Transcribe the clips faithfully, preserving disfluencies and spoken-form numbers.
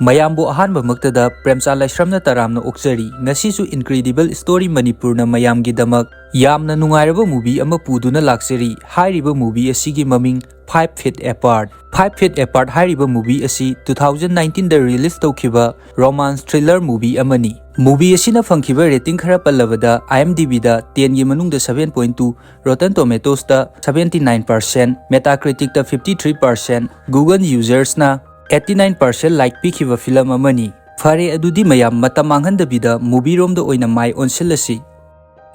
ꯃꯌꯥꯝꯕꯨ ꯑꯍꯥꯟꯕꯃꯛꯇꯗ ꯄ꯭ꯔꯦꯝꯆꯥ ꯂꯥꯏꯁ꯭ꯔꯝꯅ ꯇꯔꯥꯝꯅ ꯑꯣꯛꯆꯔꯤ꯫ ꯉꯁꯤꯁꯨ Incredible Story ꯃꯅꯤꯄꯨꯔꯅ ꯃꯌꯥꯝꯒꯤꯗꯃꯛ ꯌꯥꯝꯅ ꯅꯨꯡꯉꯥꯏꯔꯕ movie ꯑꯃ ꯄꯨꯗꯨꯅ ꯂꯥꯛꯆꯔꯤ꯫ ꯍꯥꯏꯔꯤꯕ movie ꯑꯁꯤꯒꯤ ꯃꯃꯤꯡ Five Feet Apart꯫ Five Feet Apart ꯍꯥꯏꯔꯤꯕ movie ꯑꯁꯤ two thousand nineteenꯗ release ꯇꯧꯈꯤꯕ romance thriller movie ꯑꯃꯅꯤ꯫ Movie ꯑꯁꯤꯅ ꯐꯪꯈꯤꯕ rating ꯈꯔ ꯄꯜꯂꯕꯗ, IMDbꯗ tenꯒꯤ ꯃꯅꯨꯡꯗ seven point two, Rotten Tomatoesꯇ seventy nine percent, Metacriticꯇ fifty three percent, Google usersꯅ eighty nine percent like ꯄꯤꯈꯤꯕ film ꯑꯃꯅꯤ꯫ ꯐꯔꯦ, ꯑꯗꯨꯗꯤ ꯃꯌꯥꯝ ꯃꯇꯝ ꯃꯥꯡꯍꯟꯗꯕꯤꯗ movie ꯔꯣꯝꯗ ꯑꯣꯏꯅ ꯃꯥꯏ ꯑꯣꯟꯁꯤꯜꯂꯁꯤ꯫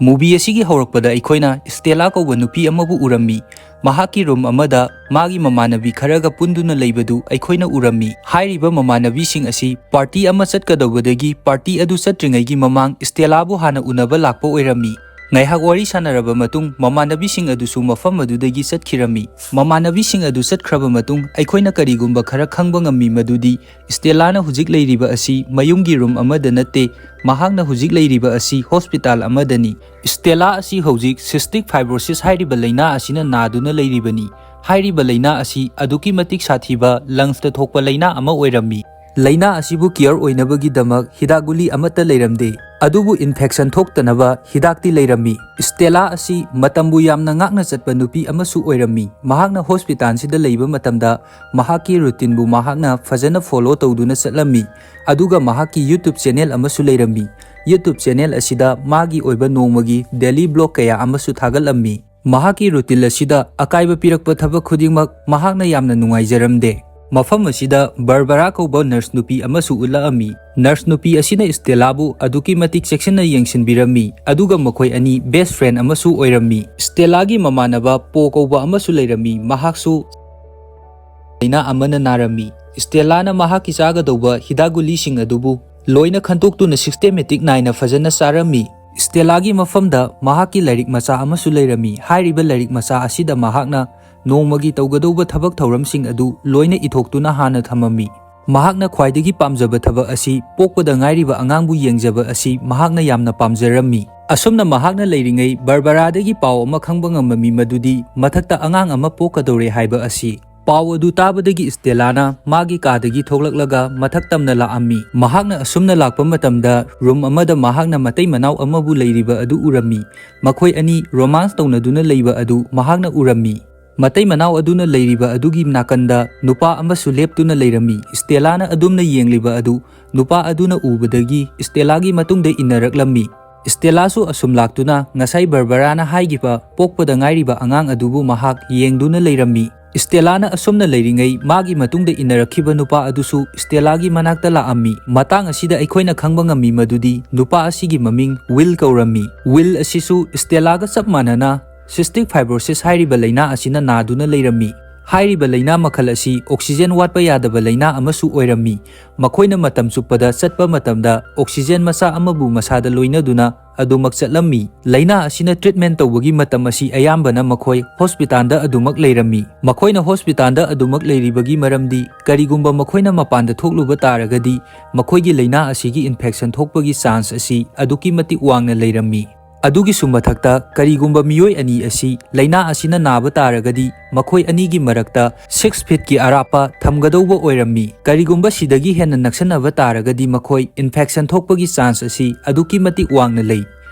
Movie ꯑꯁꯤꯒꯤ ꯍꯧꯔꯛꯄꯗ ꯑꯩꯈꯣꯏꯅ Stella ꯀꯧꯕ ꯅꯨꯄꯤ ꯑꯃꯕꯨ ꯎꯔꯝꯃꯤ꯫ ꯃꯍꯥꯛꯀꯤ room ꯑꯃꯗ ꯃꯥꯒꯤ ꯃꯃꯥꯟꯅꯕꯤ ꯈꯔꯒ ꯄꯨꯟꯗꯨꯅ ꯂꯩꯕꯗꯨ ꯑꯩꯈꯣꯏꯅ ꯎꯔꯝꯃꯤ꯫ ꯍꯥꯏꯔꯤꯕ ꯃꯃꯥꯟꯅꯕꯤꯁꯤꯡ ꯑꯁꯤ party ꯑꯃ ꯆꯠꯀꯗꯧꯕꯗꯒꯤ party ꯑꯗꯨ ꯆꯠꯇ꯭ꯔꯤꯉꯩꯒꯤ ꯃꯃꯥꯡ Stellaꯕꯨ ꯍꯥꯟꯅ ꯎꯅꯕ ꯂꯥꯛꯄ ꯑꯣꯏꯔꯝꯃꯤ꯫ ꯉꯥꯏꯍꯥꯛ ꯋꯥꯔꯤ ꯁꯥꯟꯅꯔꯕ ꯃꯇꯨꯡ ꯃꯃꯥꯟꯅꯕꯤꯁꯤꯡ ꯑꯗꯨꯁꯨ ꯃꯐꯝ ꯑꯗꯨꯗꯒꯤ ꯆꯠꯈꯤꯔꯝꯃꯤ꯫ ꯃꯃꯥꯟꯅꯕꯤꯁꯤꯡ ꯑꯗꯨ ꯆꯠꯈ꯭ꯔꯕ ꯃꯇꯨꯡ ꯑꯩꯈꯣꯏꯅ ꯀꯔꯤꯒꯨꯝꯕ ꯈꯔ ꯈꯪꯕ ꯉꯝꯃꯤ, ꯃꯗꯨꯗꯤ Stellaꯅ ꯍꯧꯖꯤꯛ ꯂꯩꯔꯤꯕ ꯑꯁꯤ ꯃꯌꯨꯝꯒꯤ room ꯑꯃꯗ ꯅꯠꯇꯦ, ꯃꯍꯥꯛꯅ ꯍꯧꯖꯤꯛ ꯂꯩꯔꯤꯕ ꯑꯁꯤ hospital ꯑꯃꯗꯅꯤ꯫ Stella ꯑꯁꯤ ꯍꯧꯖꯤꯛ cystic fibrosis ꯍꯥꯏꯔꯤꯕ ꯂꯩꯅꯥ ꯑꯁꯤꯅ ꯅꯥꯗꯨꯅ ꯂꯩꯔꯤꯕꯅꯤ꯫ ꯍꯥꯏꯔꯤꯕ ꯂꯩꯅꯥ ꯑꯁꯤ ꯑꯗꯨꯛꯀꯤ ꯃꯇꯤꯛ ꯁꯥꯊꯤꯕ lungsꯇ ꯊꯣꯛꯄ ꯂꯩꯅꯥ ꯑꯃ ꯑꯣꯏꯔꯝꯃꯤ꯫ ꯂꯩꯅꯥ ꯑꯁꯤꯕꯨ cure ꯑꯣꯏꯅꯕꯒꯤꯗꯃꯛ ꯍꯤꯗꯥꯛ ꯒꯨꯂꯤ ꯑꯃꯠꯇ ꯂꯩꯔꯝꯗꯦ, ꯑꯗꯨꯕꯨ infection ꯊꯣꯛꯇꯅꯕ ꯍꯤꯗꯥꯛꯇꯤ ꯂꯩꯔꯝꯃꯤ꯫ Stella ꯑꯁꯤ ꯃꯇꯝꯕꯨ ꯌꯥꯝꯅ ꯉꯥꯛꯅ ꯆꯠꯄ ꯅꯨꯄꯤ ꯑꯃꯁꯨ ꯑꯣꯏꯔꯝꯃꯤ꯫ ꯃꯍꯥꯛꯅ hospitalꯁꯤꯗ ꯂꯩꯕ ꯃꯇꯝꯗ ꯃꯍꯥꯛꯀꯤ routineꯕꯨ ꯃꯍꯥꯛꯅ ꯐꯖꯅ follow ꯇꯧꯗꯨꯅ ꯆꯠꯂꯝꯃꯤ, ꯑꯗꯨꯒ ꯃꯍꯥꯛꯀꯤ YouTube channel ꯑꯃꯁꯨ ꯂꯩꯔꯝꯃꯤ꯫ YouTube channel ꯑꯁꯤꯗ ꯃꯥꯒꯤ ꯑꯣꯏꯕ ꯅꯣꯡꯃꯒꯤ daily vlog ꯀꯌꯥ ꯑꯃꯁꯨ ꯊꯥꯒꯠꯂꯝꯃꯤ꯫ ꯃꯍꯥꯛꯀꯤ routine ꯑꯁꯤꯗ ꯑꯀꯥꯏꯕ ꯄꯤꯔꯛꯄ ꯊꯕꯛ ꯈꯨꯗꯤꯡꯃꯛ ꯃꯍꯥꯛꯅ ꯌꯥꯝꯅ ꯅꯨꯡꯉꯥꯏꯖꯔꯝꯗꯦ꯫ ꯃꯐꯝ ꯑꯁꯤꯗ Barbara ꯀꯧꯕ nurse ꯅꯨꯄꯤ ꯑꯃꯁꯨ ꯎꯠꯂꯛꯑꯝꯃꯤ꯫ Nurse ꯅꯨꯄꯤ ꯑꯁꯤꯅ Stellaꯕꯨ ꯑꯗꯨꯛꯀꯤ ꯃꯇꯤꯛ ꯆꯦꯛꯁꯤꯟꯅ ꯌꯦꯡꯁꯤꯟꯕꯤꯔꯝꯃꯤ, ꯑꯗꯨꯒ ꯃꯈꯣꯏ ꯑꯅꯤ best friend ꯑꯃꯁꯨ ꯑꯣꯏꯔꯝꯃꯤ꯫ Stellaꯒꯤ ꯃꯃꯥꯟꯅꯕ Poe ꯀꯧꯕ ꯑꯃꯁꯨ ꯂꯩꯔꯝꯃꯤ, ꯃꯍꯥꯛꯁꯨ ꯂꯥꯏꯅꯥ ꯑꯃꯅ ꯅꯥꯔꯝꯃꯤ꯫ Stellaꯅ ꯃꯍꯥꯛꯀꯤ ꯆꯥꯒꯗꯧꯕ ꯍꯤꯗꯥꯛ ꯒꯨꯂꯤꯁꯤꯡ ꯑꯗꯨꯕꯨ ꯂꯣꯏꯅ ꯈꯟꯇꯣꯛꯇꯨꯅ systematic ꯅꯥꯏꯅ ꯐꯖꯅ ꯆꯥꯔꯝꯃꯤ꯫ Stellaꯒꯤ ꯃꯐꯝꯗ ꯃꯍꯥꯛꯀꯤ ꯂꯥꯏꯔꯤꯛ ꯃꯆꯥ ꯑꯃꯁꯨ ꯂꯩꯔꯝꯃꯤ꯫ ꯍꯥꯏꯔꯤꯕ ꯂꯥꯏꯔꯤꯛ ꯃꯆꯥ ꯑꯁꯤꯗ ꯃꯍꯥꯛꯅ ꯅꯣꯡꯃꯒꯤ ꯇꯧꯒꯗꯧꯕ ꯊꯕꯛ ꯊꯧꯔꯝꯁꯤꯡ ꯑꯗꯨ ꯂꯣꯏꯅ ꯏꯊꯣꯛꯇꯨꯅ ꯍꯥꯟꯅ ꯊꯝꯃꯝꯃꯤ꯫ ꯃꯍꯥꯛꯅ ꯈ꯭ꯋꯥꯏꯗꯒꯤ ꯄꯥꯝꯖꯕ ꯊꯕꯛ ꯑꯁꯤ ꯄꯣꯛꯄꯗ ꯉꯥꯏꯔꯤꯕ ꯑꯉꯥꯡꯕꯨ ꯌꯦꯡꯖꯕ ꯑꯁꯤ ꯃꯍꯥꯛꯅ ꯌꯥꯝꯅ ꯄꯥꯝꯖꯔꯝꯃꯤ꯫ ꯑꯁꯨꯝꯅ ꯃꯍꯥꯛꯅ ꯂꯩꯔꯤꯉꯩ Barbaraꯗꯒꯤ ꯄꯥꯎ ꯑꯃ ꯈꯪꯕ ꯉꯝꯂꯝꯃꯤ, ꯃꯗꯨꯗꯤ ꯃꯊꯛꯇ ꯑꯉꯥꯡ ꯑꯃ ꯄꯣꯛꯀꯗꯧꯔꯦ ꯍꯥꯏꯕ ꯑꯁꯤ꯫ ꯄꯥꯎ ꯑꯗꯨ ꯇꯥꯕꯗꯒꯤ ꯏꯁꯇꯦꯂꯥꯅ ꯃꯥꯒꯤ ꯀꯥꯗꯒꯤ ꯊꯣꯛꯂꯛꯂꯒ ꯃꯊꯛ ꯇꯝꯅ ꯂꯥꯛꯑꯝꯃꯤ꯫ ꯃꯍꯥꯛꯅ ꯑꯁꯨꯝꯅ ꯂꯥꯛꯄ ꯃꯇꯝꯗ ꯔꯨꯝ ꯑꯃꯗ ꯃꯍꯥꯛꯅ ꯃꯇꯩ ꯃꯅꯥꯎ ꯑꯃꯕꯨ ꯂꯩꯔꯤꯕ ꯑꯗꯨ ꯎꯔꯝꯃꯤ꯫ ꯃꯈꯣꯏ ꯑꯅꯤ ꯔꯣꯃꯥꯟꯁ ꯇꯧꯅꯗꯨꯅ ꯂꯩꯕ ꯑꯗꯨ ꯃꯍꯥꯛꯅ ꯎꯔꯝꯃꯤ꯫ ꯃꯇꯩ ꯃꯅꯥꯎ ꯑꯗꯨꯅ ꯂꯩꯔꯤꯕ ꯑꯗꯨꯒꯤ ꯅꯥꯀꯟꯗ ꯅꯨꯄꯥ ꯑꯃꯁꯨ ꯂꯦꯞꯇꯨꯅ ꯂꯩꯔꯝꯃꯤ꯫ ꯏꯁꯇꯦꯂꯥꯅ ꯑꯗꯨꯝꯅ ꯌꯦꯡꯂꯤꯕ ꯑꯗꯨ ꯅꯨꯄꯥ ꯑꯗꯨꯅ ꯎꯕꯗꯒꯤ ꯏꯁꯇꯦꯂꯥꯒꯤ ꯃꯇꯨꯡꯗ ꯏꯟꯅꯔꯛꯂꯝꯃꯤ꯫ ꯏꯁꯇꯦꯂꯥꯁꯨ ꯑꯁꯨꯝ ꯂꯥꯛꯇꯨꯅ ꯉꯁꯥꯏ ꯕꯔꯕꯔꯥꯅ ꯍꯥꯏꯈꯤꯕ ꯄꯣꯛꯄꯗ ꯉꯥꯏꯔꯤꯕ ꯑꯉꯥꯡ ꯑꯗꯨꯕꯨ ꯃꯍꯥꯛ ꯌꯦꯡꯗꯨꯅ ꯂꯩꯔꯝꯃꯤ꯫ ꯏꯁꯇꯦꯂꯥꯅ ꯑꯁꯨꯝꯅ ꯂꯩꯔꯤꯉꯩ ꯃꯥꯒꯤ ꯃꯇꯨꯡꯗ ꯏꯟꯅꯔꯛꯈꯤꯕ ꯅꯨꯄꯥ ꯑꯗꯨꯁꯨ ꯏꯁꯇꯦꯂꯥꯒꯤ ꯃꯅꯥꯛꯇ ꯂꯥꯛꯑꯝꯃꯤ꯫ ꯃꯇꯥꯡ ꯑꯁꯤꯗ ꯑꯩꯈꯣꯏꯅ ꯈꯪꯕ ꯉꯝꯃꯤ ꯃꯗꯨꯗꯤ ꯅꯨꯄꯥ ꯑꯁꯤꯒꯤ ꯃꯃꯤꯡ ꯋꯤꯜ ꯀꯧꯔꯝꯃꯤ꯫ ꯋꯤꯜ ꯑꯁꯤꯁꯨ ꯏꯁꯇꯦꯂꯥꯒ ꯆꯞ ꯃꯥꯟꯅꯅ ꯁꯤꯁꯇꯤꯛ ꯐꯥꯏꯕ꯭ꯔꯣꯁꯤꯁ ꯍꯥꯏꯔꯤꯕ ꯂꯥꯏꯅꯥ ꯑꯁꯤꯅ ꯅꯥꯗꯨꯅ ꯂꯩꯔꯝꯃꯤ꯫ ꯍꯥꯏꯔꯤꯕ ꯂꯥꯏꯅꯥ ꯃꯈꯜ ꯑꯁꯤ ꯑꯣꯛꯁꯤꯖꯦꯟ ꯋꯥꯠꯄ ꯌꯥꯗꯕ ꯂꯥꯏꯅꯥ ꯑꯃꯁꯨ ꯑꯣꯏꯔꯝꯃꯤ꯫ ꯃꯈꯣꯏꯅ ꯃꯇꯝ ꯆꯨꯞꯄꯗ ꯆꯠꯄ ꯃꯇꯝꯗ ꯑꯣꯛꯁꯤꯖꯦꯟ ꯃꯆꯥ ꯑꯃꯕꯨ ꯃꯁꯥꯗ ꯂꯣꯏꯅꯗꯨꯅ ꯑꯗꯨꯃꯛ ꯆꯠꯂꯝꯃꯤ꯫ ꯂꯥꯏꯅꯥ ꯑꯁꯤꯅ ꯇ꯭ꯔꯤꯠꯃꯦꯟ ꯇꯧꯕꯒꯤ ꯃꯇꯝ ꯑꯁꯤ ꯑꯌꯥꯝꯕꯅ ꯃꯈꯣꯏ ꯍꯣꯁꯄꯤꯇꯥꯜꯗ ꯑꯗꯨꯃꯛ ꯂꯩꯔꯝꯃꯤ꯫ ꯃꯈꯣꯏꯅ ꯍꯣꯁꯄꯤꯇꯥꯜꯗ ꯑꯗꯨꯃꯛ ꯂꯩꯔꯤꯕꯒꯤ ꯃꯔꯝꯗꯤ ꯀꯔꯤꯒꯨꯝꯕ ꯃꯈꯣꯏꯅ ꯃꯄꯥꯟꯗ ꯊꯣꯛꯂꯨꯕ ꯇꯥꯔꯒꯗꯤ ꯃꯈꯣꯏꯒꯤ ꯂꯥꯏꯅꯥ ꯑꯁꯤꯒꯤ ꯏꯟꯐꯦꯛꯁꯟ ꯊꯣꯛꯄꯒꯤ ꯆꯥꯟꯁ ꯑꯁꯤ ꯑꯗꯨꯛꯀꯤ ꯃꯇꯤꯛ ꯋꯥꯡꯅ ꯂꯩꯔꯝꯃꯤ꯫ ꯑꯗꯨꯒꯤꯁꯨ ꯃꯊꯛꯇ, ꯀꯔꯤꯒꯨꯝꯕ ꯃꯤꯑꯣꯏ ꯑꯅꯤ ꯑꯁꯤ ꯂꯥꯏꯅꯥ ꯑꯁꯤꯅ ꯅꯥꯕ ꯇꯥꯔꯒꯗꯤ ꯃꯈꯣꯏ ꯑꯅꯤꯒꯤ ꯃꯔꯛꯇ ꯁꯤꯛꯁ ꯐꯤꯠꯀꯤ ꯑꯔꯥꯞꯄ ꯊꯝꯒꯗꯧꯕ ꯑꯣꯏꯔꯝꯃꯤ꯫ ꯀꯔꯤꯒꯨꯝꯕ ꯁꯤꯗꯒꯤ ꯍꯦꯟꯅ ꯅꯛꯁꯟꯅꯕ ꯇꯥꯔꯒꯗꯤ ꯃꯈꯣꯏ ꯏꯟꯐꯦꯛꯁꯟ ꯊꯣꯛꯄꯒꯤ ꯆꯥꯟꯁ ꯑꯁꯤ ꯑꯗꯨꯛꯀꯤ ꯃꯇꯤꯛ ꯋꯥꯡꯅ ꯂꯩ꯫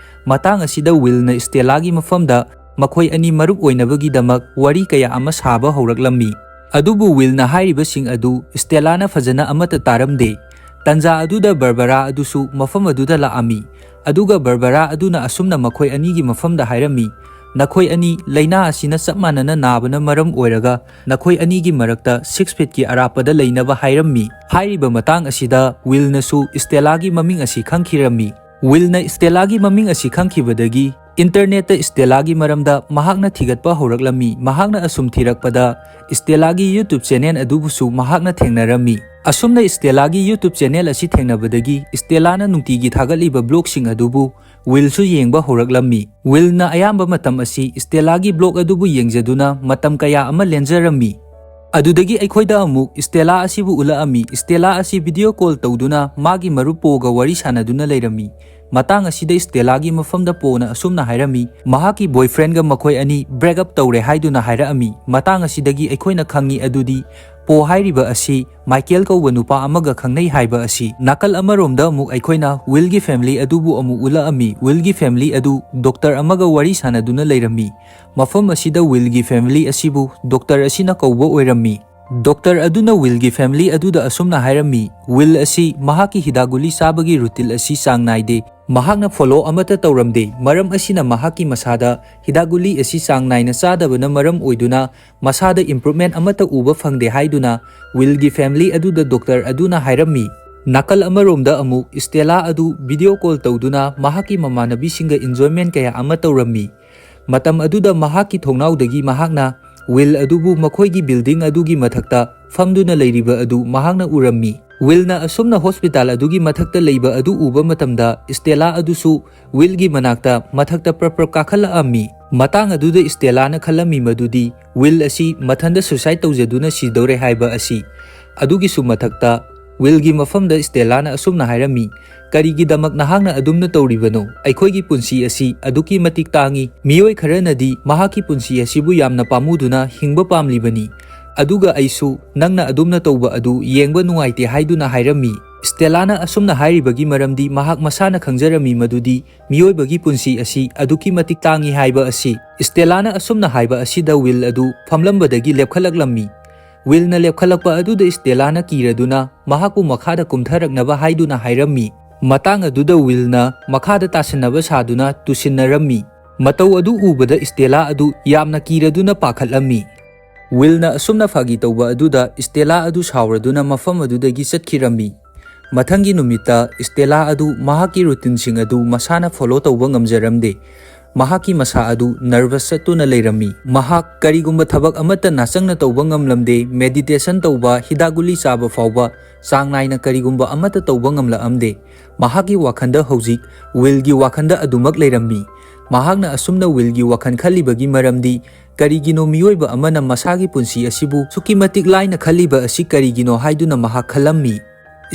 ꯃꯇꯥꯡ ꯑꯁꯤꯗ ꯋꯤꯜꯅ ꯏꯁꯇꯦꯂꯥꯒꯤ ꯃꯐꯝꯗ ꯃꯈꯣꯏ ꯑꯅꯤ ꯃꯔꯨꯞ ꯑꯣꯏꯅꯕꯒꯤꯗꯃꯛ ꯋꯥꯔꯤ ꯀꯌꯥ ꯑꯃ ꯁꯥꯕ ꯍꯧꯔꯛꯂꯝꯃꯤ꯫ ꯑꯗꯨꯕꯨ ꯋꯤꯜꯅ ꯍꯥꯏꯔꯤꯕꯁꯤꯡ ꯑꯗꯨ ꯏꯁꯇꯦꯂꯥꯅ ꯐꯖꯅ ꯑꯃꯠꯇ ꯇꯥꯔꯝꯗꯦ꯫ ꯇꯟꯖꯥ ꯑꯗꯨꯗ ꯕꯔꯕꯔꯥ ꯑꯗꯨꯁꯨ ꯃꯐꯝ ꯑꯗꯨꯗ ꯂꯥꯛꯑꯝꯃꯤ꯫ ꯑꯗꯨꯒ ꯕꯔꯕꯔꯥ ꯑꯗꯨꯅ ꯑꯁꯨꯝꯅ ꯃꯈꯣꯏ ꯑꯅꯤꯒꯤ ꯃꯐꯝꯗ ꯍꯥꯏꯔꯝꯃꯤ, "ꯅꯈꯣꯏ ꯑꯅꯤ ꯂꯥꯏꯅꯥ ꯑꯁꯤꯅ ꯆꯞ ꯃꯥꯟꯅꯅ ꯅꯥꯕꯅ ꯃꯔꯝ ꯑꯣꯏꯔꯒ ꯅꯈꯣꯏ ꯑꯅꯤꯒꯤ ꯃꯔꯛꯇ ꯁꯤꯛꯁ ꯐꯤꯠꯀꯤ ꯑꯔꯥꯞꯄꯗ ꯂꯩꯅꯕ ꯍꯥꯏꯔꯝꯃꯤ"꯫ ꯍꯥꯏꯔꯤꯕ ꯃꯇꯥꯡ ꯑꯁꯤꯗ ꯋꯤꯜꯅꯁꯨ ꯏꯁꯇꯦꯂꯥꯒꯤ ꯃꯃꯤꯡ ꯑꯁꯤ ꯈꯪꯈꯤꯔꯝꯃꯤ꯫ ꯋꯤꯜꯅ ꯏꯁꯇꯦꯂꯥꯒꯤ ꯃꯃꯤꯡ ꯑꯁꯤ ꯈꯪꯈꯤꯕꯗꯒꯤ ꯏꯟꯇꯔꯅꯦꯠꯇ ꯏꯁꯇꯦꯂꯥꯒꯤ ꯃꯔꯝꯗ ꯃꯍꯥꯛꯅ ꯊꯤꯒꯠꯄ ꯍꯧꯔꯛꯂꯝꯃꯤ꯫ ꯃꯍꯥꯛꯅ ꯑꯁꯨꯝ ꯊꯤꯔꯛꯄꯗ ꯏꯁꯇꯦꯂꯥꯒꯤ YouTube ꯆꯦꯅꯦꯜ ꯑꯗꯨꯕꯨꯁꯨ ꯃꯍꯥꯛꯅ ꯊꯦꯡꯅꯔꯝꯃꯤ꯫ ꯑꯁꯨꯝꯅ ꯏꯁꯇꯦꯂꯥꯒꯤ YouTube ꯆꯦꯅꯦꯜ ꯑꯁꯤ ꯊꯦꯡꯅꯕꯗꯒꯤ ꯏꯁꯇꯦꯂꯥꯅ ꯅꯨꯡꯇꯤꯒꯤ ꯊꯥꯒꯠꯂꯤꯕ ꯕ꯭ꯂꯣꯒꯁꯤꯡ ꯑꯗꯨꯕꯨ ꯋꯤꯜꯁꯨ ꯌꯦꯡꯕ ꯍꯧꯔꯛꯂꯝꯃꯤ꯫ ꯋꯤꯜꯅ ꯑꯌꯥꯝꯕ ꯃꯇꯝ ꯑꯁꯤ ꯏꯁꯇꯦꯂꯥꯒꯤ ꯕ꯭ꯂꯣꯒ ꯑꯗꯨꯕꯨ ꯌꯦꯡꯖꯗꯨꯅ ꯃꯇꯝ ꯀꯌꯥ ꯑꯃ ꯂꯦꯟꯖꯔꯝꯃꯤ꯫ ꯑꯗꯨꯗꯒꯤ ꯑꯩꯈꯣꯏꯗ ꯑꯃꯨꯛ ꯏꯁꯇꯦꯂꯥ ꯑꯁꯤꯕꯨ ꯎꯠꯂꯛꯑꯝꯃꯤ꯫ ꯏꯁꯇꯦꯂꯥ ꯑꯁꯤ ꯚꯤꯗꯤꯑꯣ ꯀꯣꯜ ꯇꯧꯗꯨꯅ ꯃꯥꯒꯤ ꯃꯔꯨꯞ ꯄꯣꯒ ꯋꯥꯔꯤ ꯁꯥꯟꯅꯗꯨꯅ ꯂꯩꯔꯝꯃꯤ꯫ ꯃꯇꯥꯡ ꯑꯁꯤꯗ ꯁ꯭ꯇꯦꯂꯥꯒꯤ ꯃꯐꯝꯗ ꯄꯣꯅ ꯑꯁꯨꯝꯅ ꯍꯥꯏꯔꯝꯃꯤ, ꯃꯍꯥꯛꯀꯤ boyfriendꯒ ꯃꯈꯣꯏ ꯑꯅꯤ break up ꯇꯧꯔꯦ ꯍꯥꯏꯗꯨꯅ ꯍꯥꯏꯔꯛꯑꯝꯃꯤ꯫ ꯃꯇꯥꯡ ꯑꯁꯤꯗꯒꯤ ꯑꯩꯈꯣꯏꯅ ꯈꯪꯉꯤ ꯑꯗꯨꯗꯤ ꯄꯣ ꯍꯥꯏꯔꯤꯕ ꯑꯁꯤ ꯃꯥꯏꯀꯦꯜ ꯀꯧꯕ ꯅꯨꯄꯥ ꯑꯃꯒ ꯈꯪꯅꯩ ꯍꯥꯏꯕ ꯑꯁꯤ꯫ ꯅꯥꯀꯜ ꯑꯃꯔꯣꯝꯗ ꯑꯃꯨꯛ ꯑꯩꯈꯣꯏꯅ ꯋꯤꯜꯒꯤ family ꯑꯗꯨꯕꯨ ꯑꯃꯨꯛ ꯎꯠꯂꯛꯑꯝꯃꯤ꯫ ꯋꯤꯜꯒꯤ family ꯑꯗꯨ ꯗꯣꯛꯇꯔ ꯑꯃꯒ ꯋꯥꯔꯤ ꯁꯥꯟꯅꯗꯨꯅ ꯂꯩꯔꯝꯃꯤ꯫ ꯃꯐꯝ ꯑꯁꯤꯗ ꯋꯤꯜꯒꯤ family ꯑꯁꯤꯕꯨ ꯗꯣꯛꯇꯔ ꯑꯁꯤꯅ ꯀꯧꯕ ꯑꯣꯏꯔꯝꯃꯤ꯫ ꯗꯣꯛꯇꯔ ꯑꯗꯨꯅ ꯋꯤꯜꯒꯤ family ꯑꯗꯨꯗ ꯑꯁꯨꯝꯅ ꯍꯥꯏꯔꯝꯃꯤ, ꯋꯤꯜ ꯑꯁꯤ ꯃꯍꯥꯛꯀꯤ ꯍꯤꯗꯥꯛ ꯒꯨꯂꯤ ꯆꯥꯕꯒꯤ routine ꯑꯁꯤ ꯆꯥꯡ ꯅꯥꯏꯗꯦ꯫ ꯃꯍꯥꯛꯅ follow ꯑꯃꯠꯇ ꯇꯧꯔꯝꯗꯦ꯫ ꯃꯔꯝ ꯑꯁꯤꯅ ꯃꯍꯥꯛꯀꯤ ꯃꯁꯥꯗ ꯍꯤꯗꯥꯛ ꯒꯨꯂꯤ ꯑꯁꯤ ꯆꯥꯡ ꯅꯥꯏꯅ ꯆꯥꯗꯕꯅ ꯃꯔꯝ ꯑꯣꯏꯗꯨꯅ ꯃꯁꯥꯗ improvement ꯑꯃꯠꯇ ꯎꯕ ꯐꯪꯗꯦ ꯍꯥꯏꯗꯨꯅ ꯋꯤꯜꯒꯤ family ꯑꯗꯨꯗ ꯗꯣꯛꯇꯔ ꯑꯗꯨꯅ ꯍꯥꯏꯔꯝꯃꯤ꯫ ꯅꯥꯀꯜ ꯑꯃꯔꯣꯝꯗ ꯑꯃꯨꯛ ꯁ꯭ꯇꯦꯂꯥ ꯑꯗꯨ video call ꯇꯧꯗꯨꯅ ꯃꯍꯥꯛꯀꯤ ꯃꯃꯥꯟꯅꯕꯤꯁꯤꯡꯒ enjoyment ꯀꯌꯥ ꯑꯃ ꯇꯧꯔꯝꯃꯤ꯫ ꯃꯇꯝ ꯑꯗꯨꯗ ꯃꯍꯥꯛꯀꯤ ꯊꯣꯡꯅꯥꯎꯗꯒꯤ ꯃꯍꯥꯛꯅ ꯋꯤꯜ ꯑꯗꯨꯕꯨ ꯃꯈꯣꯏꯒꯤ building ꯑꯗꯨꯒꯤ ꯃꯊꯛꯇ ꯐꯝꯗꯨꯅ ꯂꯩꯔꯤꯕ ꯑꯗꯨ ꯃꯍꯥꯛꯅ ꯎꯔꯝꯃꯤ꯫ ꯋꯤꯜꯅ ꯑꯁꯨꯝꯅ hospital ꯑꯗꯨꯒꯤ ꯃꯊꯛꯇ ꯂꯩꯕ ꯑꯗꯨ ꯎꯕ ꯃꯇꯝꯗ ꯁ꯭ꯇꯦꯂꯥ ꯑꯗꯨꯁꯨ ꯋꯤꯜꯒꯤ ꯃꯅꯥꯛꯇ ꯃꯊꯛꯇ ꯄ꯭ꯔꯞ ꯄ꯭ꯔꯞ ꯀꯥꯈꯠꯂꯛꯑꯝꯃꯤ꯫ ꯃꯇꯥꯡ ꯑꯗꯨꯗ ꯁ꯭ꯇꯦꯂꯥꯅ ꯈꯜꯂꯝꯃꯤ ꯃꯗꯨꯗꯤ ꯋꯤꯜ ꯑꯁꯤ ꯃꯊꯟꯇ suicide ꯇꯧꯖꯗꯨꯅ ꯁꯤꯗꯧꯔꯦ ꯍꯥꯏꯕ ꯑꯁꯤ꯫ ꯑꯗꯨꯒꯤꯁꯨ ꯃꯊꯛꯇ ꯋꯤꯜꯒꯤ ꯃꯐꯝꯗ ꯁ꯭ꯇꯦꯂꯥꯅ ꯑꯁꯨꯝꯅ ꯍꯥꯏꯔꯝꯃꯤ, "ꯀꯔꯤꯒꯤꯗꯃꯛ ꯅꯍꯥꯛꯅ ꯑꯗꯨꯝꯅ ꯇꯧꯔꯤꯕꯅꯣ? ꯑꯩꯈꯣꯏꯒꯤ ꯄꯨꯟꯁꯤ ꯑꯁꯤ ꯑꯗꯨꯛꯀꯤ ꯃꯇꯤꯛ ꯇꯥꯡꯏ꯫ ꯃꯤꯑꯣꯏ ꯈꯔꯅꯗꯤ ꯃꯍꯥꯛꯀꯤ ꯄꯨꯟꯁꯤ ꯑꯁꯤꯕꯨ ꯌꯥꯝꯅ ꯄꯥꯝꯃꯨꯗꯨꯅ ꯍꯤꯡꯕ ꯄꯥꯝꯂꯤꯕꯅꯤ꯫ ꯑꯗꯨꯒ ꯑꯩꯁꯨ ꯅꯪꯅ ꯑꯗꯨꯝꯅ ꯇꯧꯕ ꯑꯗꯨ ꯌꯦꯡꯕ ꯅꯨꯡꯉꯥꯏꯇꯦ" ꯍꯥꯏꯗꯨꯅ ꯍꯥꯏꯔꯝꯃꯤ꯫ ꯁ꯭ꯇꯦꯂꯥꯅ ꯑꯁꯨꯝꯅ ꯍꯥꯏꯔꯤꯕꯒꯤ ꯃꯔꯝꯗꯤ ꯃꯍꯥꯛ ꯃꯁꯥꯅ ꯈꯪꯖꯔꯝꯃꯤ ꯃꯗꯨꯗꯤ ꯃꯤꯑꯣꯏꯕꯒꯤ ꯄꯨꯟꯁꯤ ꯑꯁꯤ ꯑꯗꯨꯛꯀꯤ ꯃꯇꯤꯛ ꯇꯥꯡꯏ ꯍꯥꯏꯕ ꯑꯁꯤ꯫ ꯁ꯭ꯇꯦꯂꯥꯅ ꯑꯁꯨꯝꯅ ꯍꯥꯏꯕ ꯑꯁꯤꯗ ꯋꯤꯜ ꯑꯗꯨ ꯐꯝꯂꯝꯕꯗꯒꯤ ꯂꯦꯞꯈꯠꯂꯛꯂꯝꯃꯤ꯫ ꯋꯤꯜꯅ ꯂꯦꯞꯈꯠꯂꯛꯄ ꯑꯗꯨꯗ ꯁ꯭ꯇꯦꯂꯥꯅ ꯀꯤꯔꯗꯨꯅ ꯃꯍꯥꯛꯄꯨ ꯃꯈꯥꯗ ꯀꯨꯝꯊꯔꯛꯅꯕ ꯍꯥꯏꯗꯨꯅ ꯍꯥꯏꯔꯝꯃꯤ꯫ ꯃꯇꯥꯡ ꯑꯗꯨꯗ ꯋꯤꯜꯅ ꯃꯈꯥꯗ ꯇꯥꯁꯤꯟꯅꯕ ꯁꯥꯗꯨꯅ ꯇꯨꯁꯤꯟꯅꯔꯝꯃꯤ꯫ ꯃꯇꯧ ꯑꯗꯨ ꯎꯕꯗ ꯁ꯭ꯇꯦꯂꯥ ꯑꯗꯨ ꯌꯥꯝꯅ ꯀꯤꯔꯗꯨꯅ ꯄꯥꯈꯠꯂꯝꯃꯤ꯫ ꯋꯤꯜꯅ ꯑꯁꯨꯝꯅ ꯐꯥꯒꯤ ꯇꯧꯕ ꯑꯗꯨꯗ ꯁ꯭ꯇꯦꯂꯥ ꯑꯗꯨ ꯁꯥꯎꯔꯗꯨꯅ ꯃꯐꯝ ꯑꯗꯨꯗꯒꯤ ꯆꯠꯈꯤꯔꯝꯃꯤ꯫ ꯃꯊꯪꯒꯤ ꯅꯨꯃꯤꯠꯇ ꯁ꯭ꯇꯦꯂꯥ ꯑꯗꯨ ꯃꯍꯥꯛꯀꯤ routineꯁꯤꯡ ꯑꯗꯨ ꯃꯁꯥꯅ follow ꯇꯧꯕ ꯉꯝꯖꯔꯝꯗꯦ꯫ ꯃꯍꯥꯛꯀꯤ ꯃꯁꯥ ꯑꯗꯨ nervous ꯆꯠꯇꯨꯅ ꯂꯩꯔꯝꯃꯤ꯫ ꯃꯍꯥꯛ ꯀꯔꯤꯒꯨꯝꯕ ꯊꯕꯛ ꯑꯃꯠꯇ ꯅꯥꯆꯪꯅ ꯇꯧꯕ ꯉꯝꯂꯝꯗꯦ, meditation ꯇꯧꯕ, ꯍꯤꯗꯥꯛ ꯒꯨꯂꯤ ꯆꯥꯕ ꯐꯥꯎꯕ ꯆꯥꯡ ꯅꯥꯏꯅ ꯀꯔꯤꯒꯨꯝꯕ ꯑꯃꯠꯇ ꯇꯧꯕ ꯉꯝꯂꯛꯑꯝꯗꯦ꯫ ꯃꯍꯥꯛꯀꯤ ꯋꯥꯈꯜꯗ ꯍꯧꯖꯤꯛ ꯋꯤꯜꯒꯤ ꯋꯥꯈꯜꯗ ꯑꯗꯨꯃꯛ ꯂꯩꯔꯝꯃꯤ꯫ ꯃꯍꯥꯛꯅ ꯑꯁꯨꯝꯅ ꯋꯤꯜꯒꯤ ꯋꯥꯈꯜ ꯈꯜꯂꯤꯕꯒꯤ ꯃꯔꯝꯗꯤ ꯀꯔꯤꯒꯤꯅꯣ ꯃꯤꯑꯣꯏꯕ ꯑꯃꯅ ꯃꯁꯥꯒꯤ ꯄꯨꯟꯁꯤ ꯑꯁꯤꯕꯨ ꯑꯁꯨꯛꯀꯤ ꯃꯇꯤꯛ ꯂꯥꯏꯅ ꯈꯜꯂꯤꯕ ꯑꯁꯤ ꯀꯔꯤꯒꯤꯅꯣ ꯍꯥꯏꯗꯨꯅ ꯃꯍꯥꯛ ꯈꯜꯂꯝꯃꯤ꯫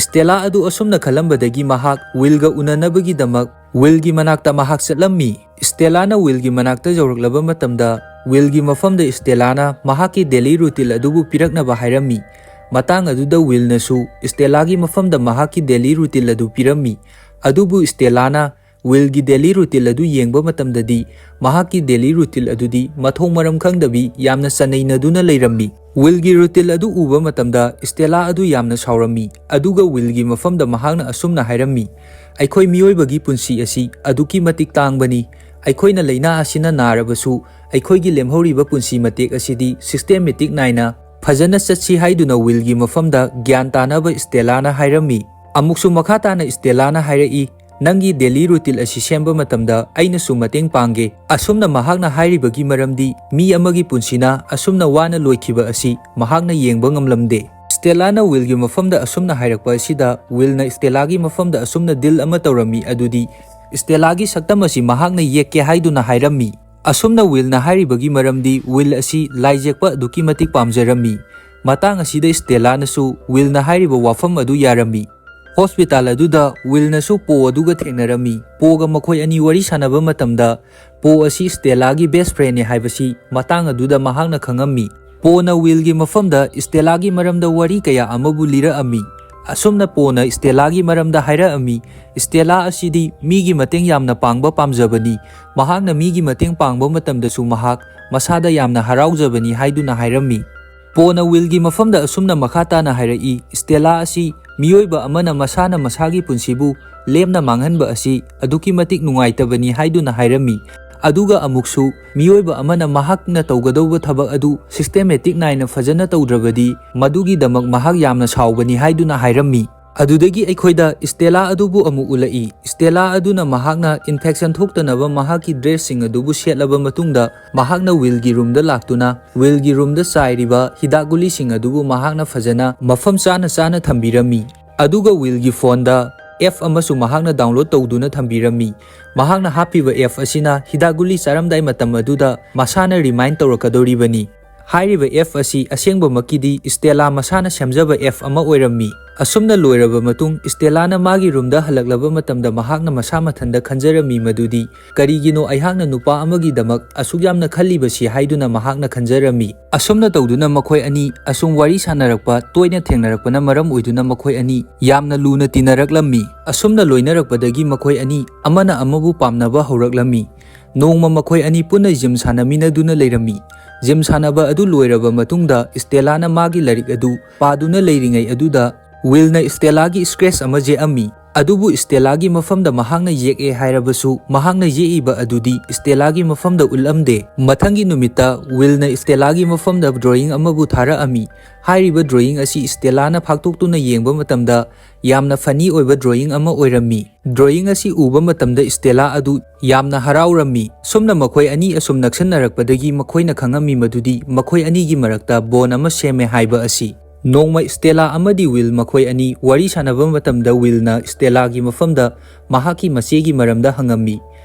ꯁ꯭ꯇꯦꯂꯥ ꯑꯗꯨ ꯑꯁꯨꯝꯅ ꯈꯜꯂꯝꯕꯗꯒꯤ ꯃꯍꯥꯛ ꯋꯤꯜꯒ ꯎꯅꯅꯕꯒꯤꯗꯃꯛ ꯋꯤꯜꯒꯤ ꯃꯅꯥꯛꯇ ꯃꯍꯥꯛ ꯆꯠꯂꯝꯃꯤ꯫ ꯁ꯭ꯇꯦꯂꯥꯅ ꯋꯤꯜꯒꯤ ꯃꯅꯥꯛꯇ ꯌꯧꯔꯛꯂꯕ ꯃꯇꯝꯗ ꯋꯤꯜꯒꯤ ꯃꯐꯝꯗ ꯁ꯭ꯇꯦꯂꯥꯅ ꯃꯍꯥꯛꯀꯤ ꯗꯦꯂꯤ ꯔꯨꯇꯤꯟ ꯑꯗꯨꯕꯨ ꯄꯤꯔꯛꯅꯕ ꯍꯥꯏꯔꯝꯃꯤ꯫ ꯃꯇꯥꯡ ꯑꯗꯨꯗ ꯋꯤꯜꯅꯁꯨ ꯁ꯭ꯇꯦꯂꯥꯒꯤ ꯃꯐꯝꯗ ꯃꯍꯥꯛꯀꯤ ꯗꯦꯂꯤ ꯔꯨꯇꯤꯟ ꯑꯗꯨ ꯄꯤꯔꯝꯃꯤ꯫ ꯑꯗꯨꯕꯨ ꯁ꯭ꯇꯦꯂꯥꯅ ꯋꯤꯜꯒꯤ ꯗꯦꯂꯤ ꯔꯨꯇꯤꯟ ꯑꯗꯨ ꯌꯦꯡꯕ ꯃꯇꯝꯗꯗꯤ ꯃꯍꯥꯛꯀꯤ ꯗꯦꯂꯤ ꯔꯨꯇꯤꯟ ꯑꯗꯨꯗꯤ ꯃꯊꯣꯡ ꯃꯔꯝ ꯈꯪꯗꯕꯤ ꯌꯥꯝꯅ ꯆꯅꯩꯅꯗꯨꯅ ꯂꯩꯔꯝꯃꯤ꯫ ꯋꯤꯜꯒꯤ ꯔꯨꯇꯤꯟ ꯑꯗꯨ ꯎꯕ ꯃꯇꯝꯗ ꯁ꯭ꯇꯦꯂꯥ ꯑꯗꯨ ꯌꯥꯝꯅ ꯁꯥꯎꯔꯝꯃꯤ, ꯑꯗꯨꯒ ꯋꯤꯜꯒꯤ ꯃꯐꯝꯗ ꯃꯍꯥꯛꯅ ꯑꯁꯨꯝꯅ ꯍꯥꯏꯔꯝꯃꯤ, "ꯑꯩꯈꯣꯏ ꯃꯤꯑꯣꯏꯕꯒꯤ ꯄꯨꯟꯁꯤ ꯑꯁꯤ ꯑꯗꯨꯛꯀꯤ ꯃꯇꯤꯛ ꯇꯥꯡꯕꯅꯤ꯫ ꯑꯩꯈꯣꯏꯅ ꯂꯥꯏꯅꯥ ꯑꯁꯤꯅ ꯅꯥꯔꯕꯁꯨ ꯑꯩꯈꯣꯏꯒꯤ ꯂꯦꯝꯍꯧꯔꯤꯕ ꯄꯨꯟꯁꯤ ꯃꯇꯦꯛ ꯑꯁꯤꯗꯤ ꯁꯤꯁꯇꯦꯃꯦꯇꯤꯛ ꯅꯥꯏꯅ ꯐꯖꯅ ꯆꯠꯁꯤ" ꯍꯥꯏꯗꯨꯅ ꯋꯤꯜꯒꯤ ꯃꯐꯝꯗ ꯒ꯭ꯌꯥꯟ ꯇꯥꯅꯕ ꯁ꯭ꯇꯦꯂꯥꯅ ꯍꯥꯏꯔꯝꯃꯤ꯫ ꯑꯃꯨꯛꯁꯨ ꯃꯈꯥ ꯇꯥꯅ ꯁ꯭ꯇꯦꯂꯥꯅ ꯍꯥꯏꯔꯛꯏ, "ꯅꯪꯒꯤ ꯗꯦꯂꯤ ꯔꯨꯇꯤꯟ ꯑꯁꯤ ꯁꯦꯝꯕ ꯃꯇꯝꯗ ꯑꯩꯅꯁꯨ ꯃꯇꯦꯡ ꯄꯥꯡꯒꯦ"꯫ ꯑꯁꯨꯝꯅ ꯃꯍꯥꯛꯅ ꯍꯥꯏꯔꯤꯕꯒꯤ ꯃꯔꯝꯗꯤ ꯃꯤ ꯑꯃꯒꯤ ꯄꯨꯟꯁꯤꯅ ꯑꯁꯨꯝꯅ ꯋꯥꯅ ꯂꯣꯏꯈꯤꯕ ꯑꯁꯤ ꯃꯍꯥꯛꯅ ꯌꯦꯡꯕ ꯉꯝꯂꯝꯗꯦ꯫ ꯁ꯭ꯇꯦꯂꯥꯅ ꯋꯤꯜꯒꯤ ꯃꯐꯝꯗ ꯑꯁꯨꯝꯅ ꯍꯥꯏꯔꯛꯄ ꯑꯁꯤꯗ ꯋꯤꯜꯅ ꯁ꯭ꯇꯦꯂꯥꯒꯤ ꯃꯐꯝꯗ ꯑꯁꯨꯝꯅ ꯗꯤꯜ ꯑꯃ ꯇꯧꯔꯝꯃꯤ, ꯑꯗꯨꯗꯤ ꯁ꯭ꯇꯦꯂꯥꯒꯤ ꯁꯛꯇꯝ ꯑꯁꯤ ꯃꯍꯥꯛꯅ ꯌꯦꯛꯀꯦ ꯍꯥꯏꯗꯨꯅ ꯍꯥꯏꯔꯝꯃꯤ꯫ ꯑꯁꯨꯝꯅ ꯋꯤꯜꯅ ꯍꯥꯏꯔꯤꯕꯒꯤ ꯃꯔꯝꯗꯤ ꯋꯤꯜ ꯑꯁꯤ ꯂꯥꯏ ꯌꯦꯛꯄ ꯑꯗꯨꯛꯀꯤ ꯃꯇꯤꯛ ꯄꯥꯝꯖꯔꯝꯃꯤ꯫ ꯃꯇꯥꯡ ꯑꯁꯤꯗ ꯁ꯭ꯇꯦꯂꯥꯅꯁꯨ ꯋꯤꯜꯅ ꯍꯥꯏꯔꯤꯕ ꯋꯥꯐꯝ ꯑꯗꯨ ꯌꯥꯔꯝꯃꯤ꯫ ꯍꯣꯁꯄꯤꯇꯥꯜ ꯑꯗꯨꯗ ꯋꯤꯜꯅꯁꯨ ꯄꯣ ꯑꯗꯨꯒ ꯊꯦꯡꯅꯔꯝꯃꯤ꯫ ꯄꯣꯒ ꯃꯈꯣꯏ ꯑꯅꯤ ꯋꯥꯔꯤ ꯁꯥꯟꯅꯕ ꯃꯇꯝꯗ ꯄꯣ ꯑꯁꯤ ꯁ꯭ꯇꯦꯂꯥꯒꯤ ꯕꯦꯁ ꯐ꯭ꯔꯦꯟꯅꯤ ꯍꯥꯏꯕꯁꯤ ꯃꯇꯥꯡ ꯑꯗꯨꯗ ꯃꯍꯥꯛꯅ ꯈꯪꯉꯝꯃꯤ꯫ ꯄꯣꯅ ꯋꯤꯜꯒꯤ ꯃꯐꯝꯗ ꯁ꯭ꯇꯦꯂꯥꯒꯤ ꯃꯔꯝꯗ ꯋꯥꯔꯤ ꯀꯌꯥ ꯑꯃꯕꯨ ꯂꯤꯔꯛꯑꯝꯃꯤ꯫ ꯑꯁꯨꯝꯅ ꯄꯣꯅ ꯁ꯭ꯇꯦꯂꯥꯒꯤ ꯃꯔꯝꯗ ꯍꯥꯏꯔꯛꯑꯝꯃꯤ, "ꯁ꯭ꯇꯦꯂꯥ ꯑꯁꯤꯗꯤ ꯃꯤꯒꯤ ꯃꯇꯦꯡ ꯌꯥꯝꯅ ꯄꯥꯡꯕ ꯄꯥꯝꯖꯕꯅꯤ꯫ ꯃꯍꯥꯛꯅ ꯃꯤꯒꯤ ꯃꯇꯦꯡ ꯄꯥꯡꯕ ꯃꯇꯝꯗꯁꯨ ꯃꯍꯥꯛ ꯃꯁꯥꯗ ꯌꯥꯝꯅ ꯍꯔꯥꯎꯖꯕꯅꯤ" ꯍꯥꯏꯗꯨꯅ ꯍꯥꯏꯔꯝꯃꯤ꯫ ꯄꯣꯅ ꯋꯤꯜꯒꯤ ꯃꯐꯝꯗ ꯑꯁꯨꯝꯅ ꯃꯈꯥ ꯇꯥꯅ ꯍꯥꯏꯔꯛꯏ, "ꯁ꯭ꯇꯦꯂꯥ ꯑꯁꯤ ꯃꯤꯑꯣꯏꯕ ꯑꯃꯅ ꯃꯁꯥꯅ ꯃꯁꯥꯒꯤ ꯄꯨꯟꯁꯤꯕꯨ ꯂꯦꯝꯅ ꯃꯥꯡꯍꯟꯕ ꯑꯁꯤ ꯑꯗꯨꯛꯀꯤ ꯃꯇꯤꯛ ꯅꯨꯡꯉꯥꯏꯇꯕꯅꯤ" ꯍꯥꯏꯗꯨꯅ ꯍꯥꯏꯔꯝꯃꯤ꯫ ꯑꯗꯨꯒ ꯑꯃꯨꯛꯁꯨ, ꯃꯤꯑꯣꯏꯕ ꯑꯃꯅ ꯃꯍꯥꯛꯅ ꯇꯧꯒꯗꯧꯕ ꯊꯕꯛ ꯑꯗꯨ ꯁꯤꯁꯇꯦꯃꯦꯇꯤꯛ ꯅꯥꯏꯅ ꯐꯖꯅ ꯇꯧꯗ꯭ꯔꯕꯗꯤ, ꯃꯗꯨꯒꯤꯗꯃꯛ ꯃꯍꯥꯛ ꯌꯥꯝꯅ ꯁꯥꯎꯕꯅꯤ ꯍꯥꯏꯗꯨꯅ ꯍꯥꯏꯔꯝꯃꯤ꯫ ꯑꯗꯨꯗꯒꯤ ꯑꯩꯈꯣꯏꯗ ꯁ꯭ꯇꯦꯂꯥ ꯑꯗꯨꯕꯨ ꯑꯃꯨꯛ ꯎꯠꯂꯛꯏ꯫ ꯁ꯭ꯇꯦꯂꯥ ꯑꯗꯨꯅ ꯃꯍꯥꯛꯅ ꯏꯟꯐꯦꯛꯁꯟ ꯊꯣꯛꯇꯅꯕ ꯃꯍꯥꯛꯀꯤ ꯗ꯭ꯔꯦꯁꯁꯤꯡ ꯑꯗꯨꯕꯨ ꯁꯦꯠꯂꯕ ꯃꯇꯨꯡꯗ, ꯃꯍꯥꯛꯅ ꯋꯤꯜꯒꯤ ꯔꯨꯝꯗ ꯂꯥꯛꯇꯨꯅ ꯋꯤꯜꯒꯤ ꯔꯨꯝꯗ ꯆꯥꯏꯔꯤꯕ ꯍꯤꯗꯥꯛ ꯒꯨꯂꯤꯁꯤꯡ ꯑꯗꯨꯕꯨ ꯃꯍꯥꯛꯅ ꯐꯖꯅ ꯃꯐꯝ ꯆꯥꯅ ꯆꯥꯅ ꯊꯝꯕꯤꯔꯝꯃꯤ꯫ ꯑꯗꯨꯒ ꯋꯤꯜꯒꯤ ꯐꯣꯟꯗ ꯑꯦꯞ ꯑꯃꯁꯨ ꯃꯍꯥꯛꯅ ꯗꯥꯎꯟꯂꯣꯗ ꯇꯧꯗꯨꯅ ꯊꯝꯕꯤꯔꯝꯃꯤ꯫ ꯃꯍꯥꯛꯅ ꯍꯥꯞꯄꯤꯕ ꯑꯦꯞ ꯑꯁꯤꯅ ꯍꯤꯗꯥꯛ ꯒꯨꯂꯤ ꯆꯥꯔꯝꯗꯥꯏ ꯃꯇꯝ ꯑꯗꯨꯗ ꯃꯁꯥꯅ ꯔꯤꯃꯥꯏꯟ ꯇꯧꯔꯛꯀꯗꯧꯔꯤꯕꯅꯤ꯫ ꯍꯥꯏꯔꯤꯕ ꯑꯦꯞ ꯑꯁꯤ ꯑꯁꯦꯡꯕꯃꯛꯀꯤꯗꯤ ꯏꯁꯇꯦꯂꯥ ꯃꯁꯥꯅ ꯁꯦꯝꯖꯕ ꯑꯦꯞ ꯑꯃ ꯑꯣꯏꯔꯝꯃꯤ꯫ ꯑꯁꯨꯝꯅ ꯂꯣꯏꯔꯕ ꯃꯇꯨꯡ, ꯏꯁꯇꯦꯂꯥꯅ ꯃꯥꯒꯤ ꯔꯨꯝꯗ ꯍꯜꯂꯛꯂꯕ ꯃꯇꯝꯗ ꯃꯍꯥꯛꯅ ꯃꯁꯥ ꯃꯊꯟꯇ ꯈꯟꯖꯔꯝꯃꯤ ꯃꯗꯨꯗꯤ, "ꯀꯔꯤꯒꯤꯅꯣ ꯑꯩꯍꯥꯛꯅ ꯅꯨꯄꯥ ꯑꯃꯒꯤꯗꯃꯛ ꯑꯁꯨꯛ ꯌꯥꯝꯅ ꯈꯜꯂꯤꯕꯁꯤ?" ꯍꯥꯏꯗꯨꯅ ꯃꯍꯥꯛꯅ ꯈꯟꯖꯔꯝꯃꯤ꯫ ꯑꯁꯨꯝꯅ ꯇꯧꯗꯨꯅ ꯃꯈꯣꯏ ꯑꯅꯤ ꯑꯁꯨꯝ ꯋꯥꯔꯤ ꯁꯥꯟꯅꯔꯛꯄ ꯇꯣꯏꯅ ꯊꯦꯡꯅꯔꯛꯄꯅ ꯃꯔꯝ ꯑꯣꯏꯗꯨꯅ ꯃꯈꯣꯏ ꯑꯅꯤ ꯌꯥꯝꯅ ꯂꯨꯅ ꯇꯤꯟꯅꯔꯛꯂꯝꯃꯤ꯫ ꯑꯁꯨꯝꯅ ꯂꯣꯏꯅꯔꯛꯄꯗꯒꯤ ꯃꯈꯣꯏ ꯑꯅꯤ ꯑꯃꯅ ꯑꯃꯕꯨ ꯄꯥꯝꯅꯕ ꯍꯧꯔꯛꯂꯝꯃꯤ꯫ ꯅꯣꯡꯃ ꯃꯈꯣꯏ ꯑꯅꯤ ꯄꯨꯟꯅ ꯖꯤꯝ ꯁꯥꯟꯅꯃꯤꯟꯅꯗꯨꯅ ꯂꯩꯔꯝꯃꯤ꯫ ꯖꯤꯝ ꯁꯥꯟꯅꯕ ꯑꯗꯨ ꯂꯣꯏꯔꯕ ꯃꯇꯨꯡꯗ, ꯏꯁꯇꯦꯂꯥꯅ ꯃꯥꯒꯤ ꯂꯥꯏꯔꯤꯛ ꯑꯗꯨ ꯄꯥꯗꯨꯅ ꯂꯩꯔꯤꯉꯩ ꯑꯗꯨꯗ, ꯋꯤꯜꯅ ꯏꯁꯇꯦꯂꯥꯒꯤ ꯁ꯭ꯀ꯭ꯔꯦꯆ ꯑꯃ ꯌꯦꯛꯑꯝꯃꯤ꯫ ꯑꯗꯨꯕꯨ ꯏꯁꯇꯦꯂꯥꯒꯤ ꯃꯐꯝꯗ ꯃꯍꯥꯛꯅ ꯌꯦꯛꯑꯦ ꯍꯥꯏꯔꯕꯁꯨ, ꯃꯍꯥꯛꯅ ꯌꯦꯛꯏꯕ ꯑꯗꯨꯗꯤ ꯏꯁꯇꯦꯂꯥꯒꯤ ꯃꯐꯝꯗ ꯎꯠꯂꯝꯗꯦ꯫ ꯃꯊꯪꯒꯤ ꯅꯨꯃꯤꯠꯇ ꯋꯤꯜꯅ ꯏꯁꯇꯦꯂꯥꯒꯤ ꯃꯐꯝꯗ ꯗ꯭ꯔꯣꯌꯤꯡ ꯑꯃꯕꯨ ꯊꯥꯔꯛꯑꯝꯃꯤ꯫ ꯍꯥꯏꯔꯤꯕ ꯗ꯭ꯔꯣꯌꯤꯡ ꯑꯁꯤ ꯏꯁꯇꯦꯂꯥꯅ ꯐꯥꯛꯇꯣꯛꯇꯨꯅ ꯌꯦꯡꯕ ꯃꯇꯝꯗ, ꯌꯥꯝꯅ ꯐꯅꯤ ꯑꯣꯏꯕ ꯗ꯭ꯔꯣꯌꯤꯡ ꯑꯃ ꯑꯣꯏꯔꯝꯃꯤ꯫ ꯗ꯭ꯔꯣꯌꯤꯡ ꯑꯁꯤ ꯎꯕ ꯃꯇꯝꯗ ꯏꯁꯇꯦꯂꯥ ꯑꯗꯨ ꯌꯥꯝꯅ ꯍꯔꯥꯎꯔꯝꯃꯤ꯫ ꯁꯨꯝꯅ ꯃꯈꯣꯏ ꯑꯅꯤ ꯑꯁꯨꯝ ꯅꯛꯁꯟꯅꯔꯛꯄꯗꯒꯤ ꯃꯈꯣꯏꯅ ꯈꯪꯉꯝꯃꯤ ꯃꯗꯨꯗꯤ ꯃꯈꯣꯏ ꯑꯅꯤꯒꯤ ꯃꯔꯛꯇ ꯕꯣꯟ ꯑꯃ ꯁꯦꯝꯃꯦ ꯍꯥꯏꯕ ꯑꯁꯤ꯫ ꯅꯣꯡꯃ ꯏꯁꯇꯦꯂꯥ ꯑꯃꯗꯤ ꯋꯤꯜ ꯃꯈꯣꯏ ꯑꯅꯤ ꯋꯥꯔꯤ ꯁꯥꯟꯅꯕ ꯃꯇꯝꯗ ꯋꯤꯜꯅ ꯏꯁꯇꯦꯂꯥꯒꯤ ꯃꯐꯝꯗ ꯃꯍꯥꯛꯀꯤ ꯃꯆꯦꯒꯤ ꯃꯔꯝꯗ ꯍꯪꯉꯝꯃꯤ꯫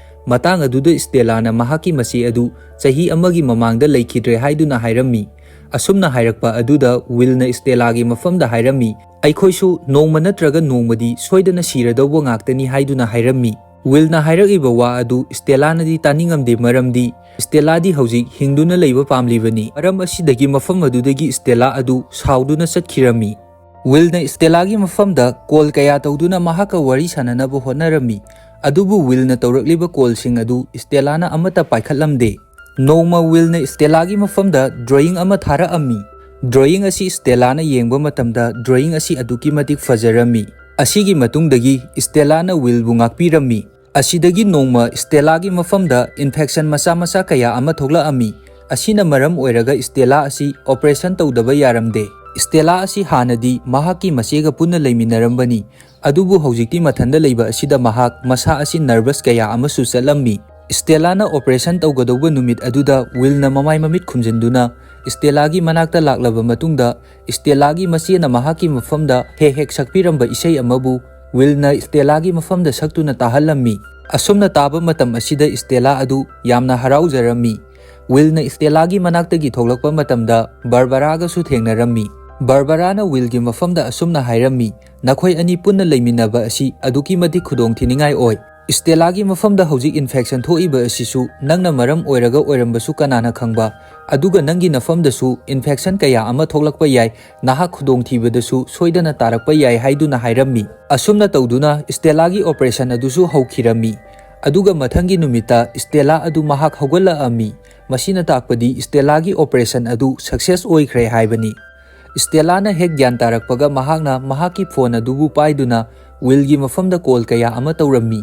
ꯃꯇꯥꯡ ꯑꯗꯨꯗ ꯏꯁꯇꯦꯂꯥꯅ ꯃꯍꯥꯛꯀꯤ ꯃꯆꯦ ꯑꯗꯨ ꯆꯍꯤ ꯑꯃꯒꯤ ꯃꯃꯥꯡꯗ ꯂꯩꯈꯤꯗ꯭ꯔꯦ ꯍꯥꯏꯗꯨꯅ ꯍꯥꯏꯔꯝꯃꯤ꯫ ꯑꯁꯨꯝꯅ ꯍꯥꯏꯔꯛꯄ ꯑꯗꯨꯗ ꯋꯤꯜꯅ ꯏꯁꯇꯦꯂꯥꯒꯤ ꯃꯐꯝꯗ ꯍꯥꯏꯔꯝꯃꯤ, "ꯑꯩꯈꯣꯏꯁꯨ ꯅꯣꯡꯃ ꯅꯠꯇ꯭ꯔꯒ ꯅꯣꯡꯃꯗꯤ ꯁꯣꯏꯗꯅ ꯁꯤꯔꯗꯧꯕ ꯉꯥꯛꯇꯅꯤ" ꯍꯥꯏꯗꯨꯅ ꯍꯥꯏꯔꯝꯃꯤ꯫ ꯋꯤꯜꯅ ꯍꯥꯏꯔꯛꯏꯕ ꯋꯥ ꯑꯗꯨ ꯏꯁꯇꯦꯂꯥꯅꯗꯤ ꯇꯥꯅꯤꯡꯉꯝꯗꯦ, ꯃꯔꯝꯗꯤ ꯏꯁꯇꯦꯂꯥꯗꯤ ꯍꯧꯖꯤꯛ ꯍꯤꯡꯗꯨꯅ ꯂꯩꯕ ꯄꯥꯝꯂꯤꯕꯅꯤ꯫ ꯃꯔꯝ ꯑꯁꯤꯗꯒꯤ ꯃꯐꯝ ꯑꯗꯨꯗꯒꯤ ꯏꯁꯇꯦꯂꯥ ꯑꯗꯨ ꯁꯥꯎꯗꯨꯅ ꯆꯠꯈꯤꯔꯝꯃꯤ꯫ ꯋꯤꯜꯅ ꯏꯁꯇꯦꯂꯥꯒꯤ ꯃꯐꯝꯗ ꯀꯣꯜ ꯀꯌꯥ ꯇꯧꯗꯨꯅ ꯃꯍꯥꯛꯀ ꯋꯥꯔꯤ ꯁꯥꯟꯅꯅꯕ ꯍꯣꯠꯅꯔꯝꯃꯤ꯫ ꯑꯗꯨꯕꯨ ꯋꯤꯜꯅ ꯇꯧꯔꯛꯂꯤꯕ ꯀꯣꯜꯁꯤꯡ ꯑꯗꯨ ꯏꯁꯇꯦꯂꯥꯅ ꯑꯃꯠꯇ ꯄꯥꯏꯈꯠꯂꯝꯗꯦ꯫ ꯅꯣꯡꯃ ꯋꯤꯜꯅ ꯏꯁꯇꯦꯂꯥꯒꯤ ꯃꯐꯝꯗ ꯗ꯭ꯔꯣꯌꯤꯡ ꯑꯃ ꯊꯥꯔꯛꯑꯝꯃꯤ꯫ ꯗ꯭ꯔꯣꯌꯤꯡ ꯑꯁꯤ ꯏꯁꯇꯦꯂꯥꯅ ꯌꯦꯡꯕ ꯃꯇꯝꯗ ꯗ꯭ꯔꯣꯌꯤꯡ ꯑꯁꯤ ꯑꯗꯨꯛꯀꯤ ꯃꯇꯤꯛ ꯐꯖꯔꯝꯃꯤ꯫ ꯑꯁꯤꯒꯤ ꯃꯇꯨꯡꯗꯒꯤ ꯏꯁꯇꯦꯂꯥꯅ ꯋꯤꯜꯕꯨ ꯉꯥꯛꯄꯤꯔꯝꯃꯤ꯫ ꯑꯁꯤꯗꯒꯤ ꯅꯣꯡꯃ ꯏꯁꯇꯦꯂꯥꯒꯤ ꯃꯐꯝꯗ ꯏꯟꯐꯦꯛꯁꯟ ꯃꯆꯥ ꯃꯆꯥ ꯀꯌꯥ ꯑꯃ ꯊꯣꯛꯂꯛꯑꯝꯃꯤ꯫ ꯑꯁꯤꯅ ꯃꯔꯝ ꯑꯣꯏꯔꯒ ꯏꯁꯇꯦꯂꯥ ꯑꯁꯤ ꯑꯣꯄꯔꯦꯁꯟ ꯇꯧꯗꯕ ꯌꯥꯔꯝꯗꯦ꯫ ꯏꯁꯇꯦꯂꯥ ꯑꯁꯤ ꯍꯥꯟꯅꯗꯤ ꯃꯍꯥꯛꯀꯤ ꯃꯆꯦꯒ ꯄꯨꯟꯅ ꯂꯩꯃꯤꯟꯅꯔꯝꯕꯅꯤ, ꯑꯗꯨꯕꯨ ꯍꯧꯖꯤꯛꯇꯤ ꯃꯊꯟꯗ ꯂꯩꯕ ꯑꯁꯤꯗ ꯃꯍꯥꯛ ꯃꯁꯥ ꯑꯁꯤ ꯅꯔꯚꯁ ꯀꯌꯥ ꯑꯃꯁꯨ ꯆꯠꯂꯝꯃꯤ꯫ ꯏꯁꯇꯦꯂꯥꯅ ꯑꯣꯄꯔꯦꯁꯟ ꯇꯧꯒꯗꯧꯕ ꯅꯨꯃꯤꯠ ꯑꯗꯨꯗ ꯋꯤꯜꯅ ꯃꯃꯥꯏ ꯃꯃꯤꯠ ꯈꯨꯝꯖꯤꯟꯗꯨꯅ ꯏꯁꯇꯦꯂꯥꯒꯤ ꯃꯅꯥꯛꯇ ꯂꯥꯛꯂꯕ ꯃꯇꯨꯡꯗ, ꯏꯁꯇꯦꯂꯥꯒꯤ ꯃꯆꯦꯅ ꯃꯍꯥꯛꯀꯤ ꯃꯐꯝꯗ ꯍꯦꯛ ꯍꯦꯛ ꯁꯛꯄꯤꯔꯝꯕ ꯏꯁꯩ ꯑꯃꯕꯨ ꯋꯤꯜꯅ ꯏꯁꯇꯦꯂꯥꯒꯤ ꯃꯐꯝꯗ ꯁꯛꯇꯨꯅ ꯇꯥꯍꯜꯂꯝꯃꯤ꯫ ꯑꯁꯨꯝꯅ ꯇꯥꯕ ꯃꯇꯝ ꯑꯁꯤꯗ ꯏꯁꯇꯦꯂꯥ ꯑꯗꯨ ꯌꯥꯝꯅ ꯍꯔꯥꯎꯖꯔꯝꯃꯤ꯫ ꯋꯤꯜꯅ ꯏꯁꯇꯦꯂꯥꯒꯤ ꯃꯅꯥꯛꯇꯒꯤ ꯊꯣꯛꯂꯛꯄ ꯃꯇꯝꯗ ꯕꯥꯔꯕꯔꯥꯒꯁꯨ ꯊꯦꯡꯅꯔꯝꯃꯤ꯫ ꯕꯥꯔꯕꯔꯥꯅ ꯋꯤꯜꯒꯤ ꯃꯐꯝꯗ ꯑꯁꯨꯝꯅ ꯍꯥꯏꯔꯝꯃꯤ, "ꯅꯈꯣꯏ ꯑꯅꯤ ꯄꯨꯟꯅ ꯂꯩꯃꯤꯟꯅꯕ ꯑꯁꯤ ꯑꯗꯨꯛꯀꯤ ꯃꯇꯤꯛ ꯈꯨꯗꯣꯡꯊꯤꯅꯤꯡꯉꯥꯏ ꯑꯣꯏ꯫ ꯏꯁꯇꯦꯂꯥꯒꯤ ꯃꯐꯝꯗ ꯍꯧꯖꯤꯛ ꯏꯟꯐꯦꯛꯁꯟ ꯊꯣꯛꯏꯕ ꯑꯁꯤꯁꯨ ꯅꯪꯅ ꯃꯔꯝ ꯑꯣꯏꯔꯒ ꯑꯣꯏꯔꯝꯕꯁꯨ ꯀꯅꯥꯅ ꯈꯪꯕ? ꯑꯗꯨꯒ ꯅꯪꯒꯤ ꯅꯐꯝꯗꯁꯨ ꯏꯟꯐꯦꯛꯁꯟ ꯀꯌꯥ ꯑꯃ ꯊꯣꯛꯂꯛꯄ ꯌꯥꯏ꯫ ꯅꯍꯥꯛ ꯈꯨꯗꯣꯡꯊꯤꯕꯗꯁꯨ ꯁꯣꯏꯗꯅ ꯇꯥꯔꯛꯄ ꯌꯥꯏ" ꯍꯥꯏꯗꯨꯅ ꯍꯥꯏꯔꯝꯃꯤ꯫ ꯑꯁꯨꯝꯅ ꯇꯧꯗꯨꯅ ꯏꯁꯇꯦꯂꯥꯒꯤ ꯑꯣꯄꯔꯦꯁꯟ ꯑꯗꯨꯁꯨ ꯍꯧꯈꯤꯔꯝꯃꯤ꯫ ꯑꯗꯨꯒ ꯃꯊꯪꯒꯤ ꯅꯨꯃꯤꯠꯇ ꯏꯁꯇꯦꯂꯥ ꯑꯗꯨ ꯃꯍꯥꯛ ꯍꯧꯒꯠꯂꯛꯑꯝꯃꯤ꯫ ꯃꯁꯤꯅ ꯇꯥꯛꯄꯗꯤ ꯏꯁꯇꯦꯂꯥꯒꯤ ꯑꯣꯄꯔꯦꯁꯟ ꯑꯗꯨ ꯁꯛꯁꯦꯁ ꯑꯣꯏꯈ꯭ꯔꯦ ꯍꯥꯏꯕꯅꯤ꯫ ꯏꯁꯇꯦꯂꯥꯅ ꯍꯦꯛ ꯒ꯭ꯌꯥꯟ ꯇꯥꯔꯛꯄꯒ ꯃꯍꯥꯛꯅ ꯃꯍꯥꯛꯀꯤ ꯐꯣꯟ ꯑꯗꯨꯕꯨ ꯄꯥꯏꯗꯨꯅ ꯋꯤꯜꯒꯤ ꯃꯐꯝꯗ ꯀꯣꯜ ꯀꯌꯥ ꯑꯃ ꯇꯧꯔꯝꯃꯤ꯫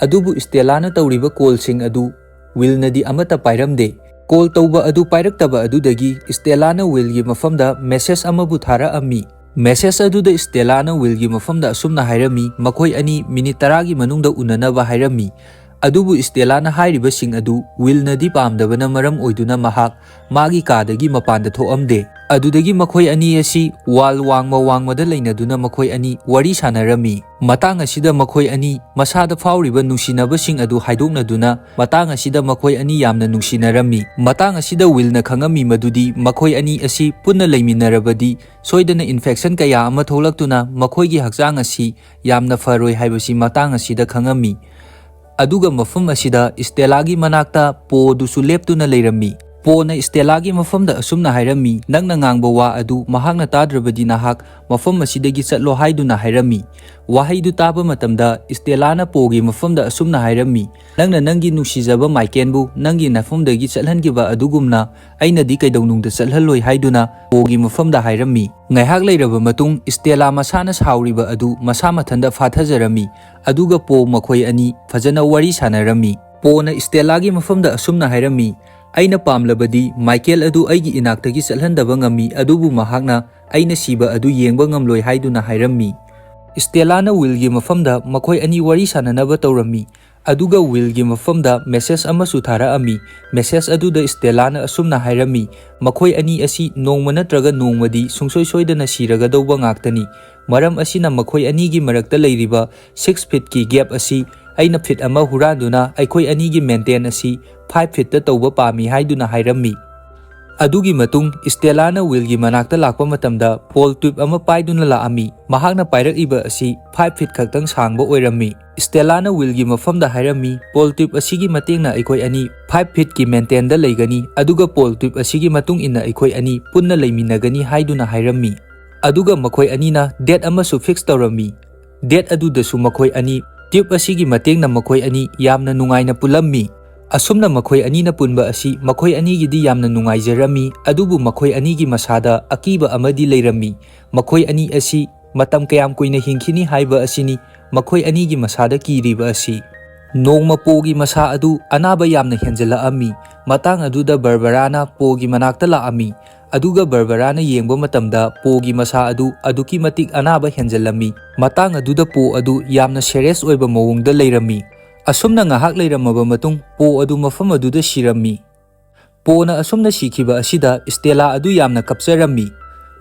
ꯑꯗꯨꯕꯨ ꯏꯁꯇꯦꯂꯥꯅ ꯇꯧꯔꯤꯕ ꯀꯣꯜꯁꯤꯡ ꯑꯗꯨ ꯋꯤꯜꯅꯗꯤ ꯑꯃꯠꯇ ꯄꯥꯏꯔꯝꯗꯦ꯫ ꯀꯣꯜ ꯇꯧꯕ ꯑꯗꯨ ꯄꯥꯏꯔꯛꯇꯕ ꯑꯗꯨꯗꯒꯤ ꯏꯁꯇꯦꯂꯥꯅ ꯋꯤꯜꯒꯤ ꯃꯐꯝꯗ ꯃꯦꯁꯦꯖ ꯑꯃꯕꯨ ꯊꯥꯔꯛꯑꯝꯃꯤ꯫ ꯃꯦꯁꯦꯖ ꯑꯗꯨꯗ ꯏꯁꯇꯦꯂꯥꯅ ꯋꯤꯜꯒꯤ ꯃꯐꯝꯗ ꯑꯁꯨꯝꯅ ꯍꯥꯏꯔꯝꯃꯤ, "ꯃꯈꯣꯏ ꯑꯅꯤ ꯃꯤꯅꯤꯠ ꯇꯔꯥꯒꯤ ꯃꯅꯨꯡꯗ ꯎꯅꯅꯕ" ꯍꯥꯏꯔꯝꯃꯤ꯫ ꯑꯗꯨꯕꯨ ꯏꯁꯇꯦꯂꯥꯅ ꯍꯥꯏꯔꯤꯕꯁꯤꯡ ꯑꯗꯨ ꯋꯤꯜꯅꯗꯤ ꯄꯥꯝꯗꯕꯅ ꯃꯔꯝ ꯑꯣꯏꯗꯨꯅ ꯃꯍꯥꯛ ꯃꯥꯒꯤ ꯀꯥꯗꯒꯤ ꯃꯄꯥꯟꯗ ꯊꯣꯛꯑꯝꯗꯦ꯫ ꯑꯗꯨꯗꯒꯤ ꯃꯈꯣꯏ ꯑꯅꯤ ꯑꯁꯤ ꯋꯥꯜ ꯋꯥꯡꯃ ꯋꯥꯡꯃꯗ ꯂꯩꯅꯗꯨꯅ ꯃꯈꯣꯏ ꯑꯅꯤ ꯋꯥꯔꯤ ꯁꯥꯟꯅꯔꯝꯃꯤ꯫ ꯃꯇꯥꯡ ꯑꯁꯤꯗ ꯃꯈꯣꯏ ꯑꯅꯤ ꯃꯁꯥꯗ ꯐꯥꯎꯔꯤꯕ ꯅꯨꯡꯁꯤꯅꯕꯁꯤꯡ ꯑꯗꯨ ꯍꯥꯏꯗꯣꯛꯅꯗꯨꯅ ꯃꯇꯥꯡ ꯑꯁꯤꯗ ꯃꯈꯣꯏ ꯑꯅꯤ ꯌꯥꯝꯅ ꯅꯨꯡꯁꯤꯅꯔꯝꯃꯤ꯫ ꯃꯇꯥꯡ ꯑꯁꯤꯗ ꯋꯤꯜꯅ ꯈꯪꯉꯝꯃꯤ ꯃꯗꯨꯗꯤ ꯃꯈꯣꯏ ꯑꯅꯤ ꯑꯁꯤ ꯄꯨꯟꯅ ꯂꯩꯃꯤꯟꯅꯔꯕꯗꯤ ꯁꯣꯏꯗꯅ ꯏꯟꯐꯦꯛꯁꯟ ꯀꯌꯥ ꯑꯃ ꯊꯣꯛꯂꯛꯇꯨꯅ ꯃꯈꯣꯏꯒꯤ ꯍꯛꯆꯥꯡ ꯑꯁꯤ ꯌꯥꯝꯅ ꯐꯔꯣꯏ ꯍꯥꯏꯕꯁꯤ ꯃꯇꯥꯡ ꯑꯁꯤꯗ ꯈꯪꯉꯝꯃꯤ꯫ ꯑꯗꯨꯒ ꯃꯐꯝ ꯑꯁꯤꯗ ꯏꯁꯇꯦꯂꯥꯒꯤ ꯃꯅꯥꯛꯇ ꯄꯣꯗꯨꯁꯨ ꯂꯦꯞꯇꯨꯅ ꯂꯩꯔꯝꯃꯤ꯫ ꯄꯣꯅ ꯏꯁꯇꯦꯂꯥꯒꯤ ꯃꯐꯝꯗ ꯑꯁꯨꯝꯅ ꯍꯥꯏꯔꯝꯃꯤ, "ꯅꯪꯅ ꯉꯥꯡꯕ ꯋꯥ ꯑꯗꯨ ꯃꯍꯥꯛꯅ ꯇꯥꯗ꯭ꯔꯕꯗꯤ ꯅꯍꯥꯛ ꯃꯐꯝ ꯑꯁꯤꯗꯒꯤ ꯆꯠꯂꯣ" ꯍꯥꯏꯗꯨꯅ ꯍꯥꯏꯔꯝꯃꯤ꯫ ꯋꯥꯍꯩꯗꯨ ꯇꯥꯕ ꯃꯇꯝꯗ ꯏꯁꯇꯦꯂꯥꯅ ꯄꯣꯒꯤ ꯃꯐꯝꯗ ꯑꯁꯨꯝꯅ ꯍꯥꯏꯔꯝꯃꯤ, "ꯅꯪꯅ ꯅꯪꯒꯤ ꯅꯨꯡꯁꯤꯖꯕ ꯃꯥꯏꯀꯦꯜꯕꯨ ꯅꯪꯒꯤ ꯅꯐꯝꯗꯒꯤ ꯆꯠꯍꯟꯈꯤꯕ ꯑꯗꯨꯒꯨꯝꯅ ꯑꯩꯅꯗꯤ ꯀꯩꯗꯧꯅꯨꯡꯗ ꯆꯠꯍꯜꯂꯣꯏ" ꯍꯥꯏꯗꯨꯅ ꯄꯣꯒꯤ ꯃꯐꯝꯗ ꯍꯥꯏꯔꯝꯃꯤ꯫ ꯉꯥꯏꯍꯥꯛ ꯂꯩꯔꯕ ꯃꯇꯨꯡ ꯏꯁꯇꯦꯂꯥ ꯃꯁꯥꯅ ꯁꯥꯎꯔꯤꯕ ꯑꯗꯨ ꯃꯁꯥ ꯃꯊꯟꯇ ꯐꯥꯊꯖꯔꯝꯃꯤ꯫ ꯑꯗꯨꯒ ꯄꯣ ꯃꯈꯣꯏ ꯑꯅꯤ ꯐꯖꯅ ꯋꯥꯔꯤ ꯁꯥꯟꯅꯔꯝꯃꯤ꯫ ꯄꯣꯅ ꯏꯁꯇꯦꯂꯥꯒꯤ ꯃꯐꯝꯗ ꯑꯁꯨꯝꯅ ꯍꯥꯏꯔꯝꯃꯤ, "ꯑꯩꯅ ꯄꯥꯝꯂꯕꯗꯤ ꯃꯥꯏꯀꯦꯜ ꯑꯗꯨ ꯑꯩꯒꯤ ꯏꯅꯥꯛꯇꯒꯤ ꯆꯠꯍꯟꯗꯕ ꯉꯝꯃꯤ, ꯑꯗꯨꯕꯨ ꯃꯍꯥꯛꯅ ꯑꯩꯅ ꯁꯤꯕ ꯑꯗꯨ ꯌꯦꯡꯕ ꯉꯝꯂꯣꯏ" ꯍꯥꯏꯗꯨꯅ ꯍꯥꯏꯔꯝꯃꯤ꯫ ꯏꯁꯇꯦꯂꯥꯅ ꯋꯤꯜꯒꯤ ꯃꯐꯝꯗ ꯃꯈꯣꯏ ꯑꯅꯤ ꯋꯥꯔꯤ ꯁꯥꯟꯅꯅꯕ ꯇꯧꯔꯝꯃꯤ꯫ ꯑꯗꯨꯒ ꯋꯤꯜꯒꯤ ꯃꯐꯝꯗ ꯃꯦꯁꯦꯖ ꯑꯃꯁꯨ ꯊꯥꯔꯛꯑꯝꯃꯤ꯫ ꯃꯦꯁꯦꯖ ꯑꯗꯨꯗ ꯏꯁꯇꯦꯂꯥꯅ ꯑꯁꯨꯝꯅ ꯍꯥꯏꯔꯝꯃꯤ, "ꯃꯈꯣꯏ ꯑꯅꯤ ꯑꯁꯤ ꯅꯣꯡꯃ ꯅꯠꯇ꯭ꯔꯒ ꯅꯣꯡꯃꯗꯤ ꯁꯨꯡꯁꯣꯏ ꯁꯣꯏꯗꯅ ꯁꯤꯔꯒꯗꯧꯕ ꯉꯥꯛꯇꯅꯤ꯫ ꯃꯔꯝ ꯑꯁꯤꯅ ꯃꯈꯣꯏ ꯑꯅꯤꯒꯤ ꯃꯔꯛꯇ ꯂꯩꯔꯤꯕ ꯁꯤꯛꯁ ꯐꯤꯠꯀꯤ ꯒꯦꯞ ꯑꯁꯤ ꯑꯩꯅ ꯐꯤꯠ ꯑꯃ ꯍꯨꯔꯥꯟꯗꯨꯅ ꯑꯩꯈꯣꯏ ꯑꯅꯤꯒꯤ ꯃꯦꯟꯇꯦꯟ ꯑꯁꯤ ꯐꯥꯏꯚ ꯐꯤꯠꯇ ꯇꯧꯕ ꯄꯥꯝꯃꯤ ꯍꯥꯏꯗꯨꯅ ꯍꯥꯏꯔꯝꯃꯤ꯫ ꯑꯗꯨꯒꯤ ꯃꯇꯨꯡ ꯏꯁꯇꯦꯂꯥꯅ ꯋꯤꯜꯒꯤ ꯃꯅꯥꯛꯇ ꯂꯥꯛꯄ ꯃꯇꯝꯗ ꯄꯣꯜ ꯇ꯭ꯌꯨꯕ ꯑꯃ ꯄꯥꯏꯗꯨꯅ ꯂꯥꯛꯑꯝꯃꯤ꯫ ꯃꯍꯥꯛꯅ ꯄꯥꯏꯔꯛꯏꯕ ꯑꯁꯤ ꯐꯥꯏꯚ ꯐꯤꯠ ꯈꯛꯇꯪ ꯁꯥꯡꯕ ꯑꯣꯏꯔꯝꯃꯤ꯫ ꯏꯁꯇꯦꯂꯥꯅ ꯋꯤꯜꯒꯤ ꯃꯐꯝꯗ ꯍꯥꯏꯔꯝꯃꯤ, "ꯄꯣꯜ ꯇ꯭ꯌꯨꯕ ꯑꯁꯤꯒꯤ ꯃꯇꯦꯡꯅ ꯑꯩꯈꯣꯏ ꯑꯅꯤ ꯐꯥꯏꯚ ꯐꯤꯠꯀꯤ ꯃꯦꯟꯇꯦꯟꯗ ꯂꯩꯒꯅꯤ, ꯑꯗꯨꯒ ꯄꯣꯜ ꯇ꯭ꯌꯨꯕ ꯑꯁꯤꯒꯤ ꯃꯇꯨꯡ ꯏꯟꯅ ꯑꯩꯈꯣꯏ ꯑꯅꯤ ꯄꯨꯟꯅ ꯂꯩꯃꯤꯟꯅꯒꯅꯤ" ꯍꯥꯏꯗꯨꯅ ꯍꯥꯏꯔꯝꯃꯤ꯫ ꯑꯗꯨꯒ ꯃꯈꯣꯏ ꯑꯅꯤꯅ ꯗꯦꯠ ꯑꯃꯁꯨ ꯐꯤꯛꯁ ꯇꯧꯔꯝꯃꯤ꯫ ꯗꯦꯠ ꯑꯗꯨꯗꯁꯨ ꯃꯈꯣꯏ ꯑꯅꯤ ꯇ꯭ꯌꯨꯕ ꯑꯁꯤꯒꯤ ꯃꯇꯦꯡꯅ ꯃꯈꯣꯏ ꯑꯅꯤ ꯌꯥꯝꯅ ꯅꯨꯡꯉꯥꯏꯅ ꯄꯨꯜꯂꯝꯃꯤ꯫ ꯑꯁꯨꯝꯅ ꯃꯈꯣꯏ ꯑꯅꯤꯅ ꯄꯨꯟꯕ ꯑꯁꯤ ꯃꯈꯣꯏ ꯑꯅꯤꯒꯤꯗꯤ ꯌꯥꯝꯅ ꯅꯨꯡꯉꯥꯏꯖꯔꯝꯃꯤ, ꯑꯗꯨꯕꯨ ꯃꯈꯣꯏ ꯑꯅꯤꯒꯤ ꯃꯁꯥꯗ ꯑꯀꯤꯕ ꯑꯃꯗꯤ ꯂꯩꯔꯝꯃꯤ꯫ ꯃꯈꯣꯏ ꯑꯅꯤ ꯑꯁꯤ ꯃꯇꯝ ꯀꯌꯥꯝ ꯀꯨꯏꯅ ꯍꯤꯡꯈꯤꯅꯤ ꯍꯥꯏꯕ ꯑꯁꯤꯅꯤ ꯃꯈꯣꯏ ꯑꯅꯤꯒꯤ ꯃꯁꯥꯗ ꯀꯤꯔꯤꯕ ꯑꯁꯤ꯫ ꯅꯣꯡꯃ ꯄꯣꯒꯤ ꯃꯁꯥ ꯑꯗꯨ ꯑꯅꯥꯕ ꯌꯥꯝꯅ ꯍꯦꯟꯖꯜꯂꯛꯑꯝꯃꯤ꯫ ꯃꯇꯥꯡ ꯑꯗꯨꯗ ꯕꯔꯕꯔꯥꯅ ꯄꯣꯒꯤ ꯃꯅꯥꯛꯇ ꯂꯥꯛꯑꯝꯃꯤ꯫ ꯑꯗꯨꯒ ꯕꯔꯕꯔꯥꯅ ꯌꯦꯡꯕ ꯃꯇꯝꯗ ꯄꯣꯒꯤ ꯃꯁꯥ ꯑꯗꯨ ꯑꯗꯨꯛꯀꯤ ꯃꯇꯤꯛ ꯑꯅꯥꯕ ꯍꯦꯟꯖꯜꯂꯝꯃꯤ꯫ ꯃꯇꯥꯡ ꯑꯗꯨꯗ ꯄꯣ ꯑꯗꯨ ꯌꯥꯝꯅ ꯁꯦꯔꯤꯌꯁ ꯑꯣꯏꯕ ꯃꯑꯣꯡꯗ ꯂꯩꯔꯝꯃꯤ꯫ ꯑꯁꯨꯝꯅ ꯉꯥꯏꯍꯥꯛ ꯂꯩꯔꯝꯃꯕ ꯃꯇꯨꯡ ꯄꯣ ꯑꯗꯨ ꯃꯐꯝ ꯑꯗꯨꯗ ꯁꯤꯔꯝꯃꯤ꯫ ꯄꯣꯅ ꯑꯁꯨꯝꯅ ꯁꯤꯈꯤꯕ ꯑꯁꯤꯗ ꯏꯁꯇꯦꯂꯥ ꯑꯗꯨ ꯌꯥꯝꯅ ꯀꯞꯆꯔꯝꯃꯤ꯫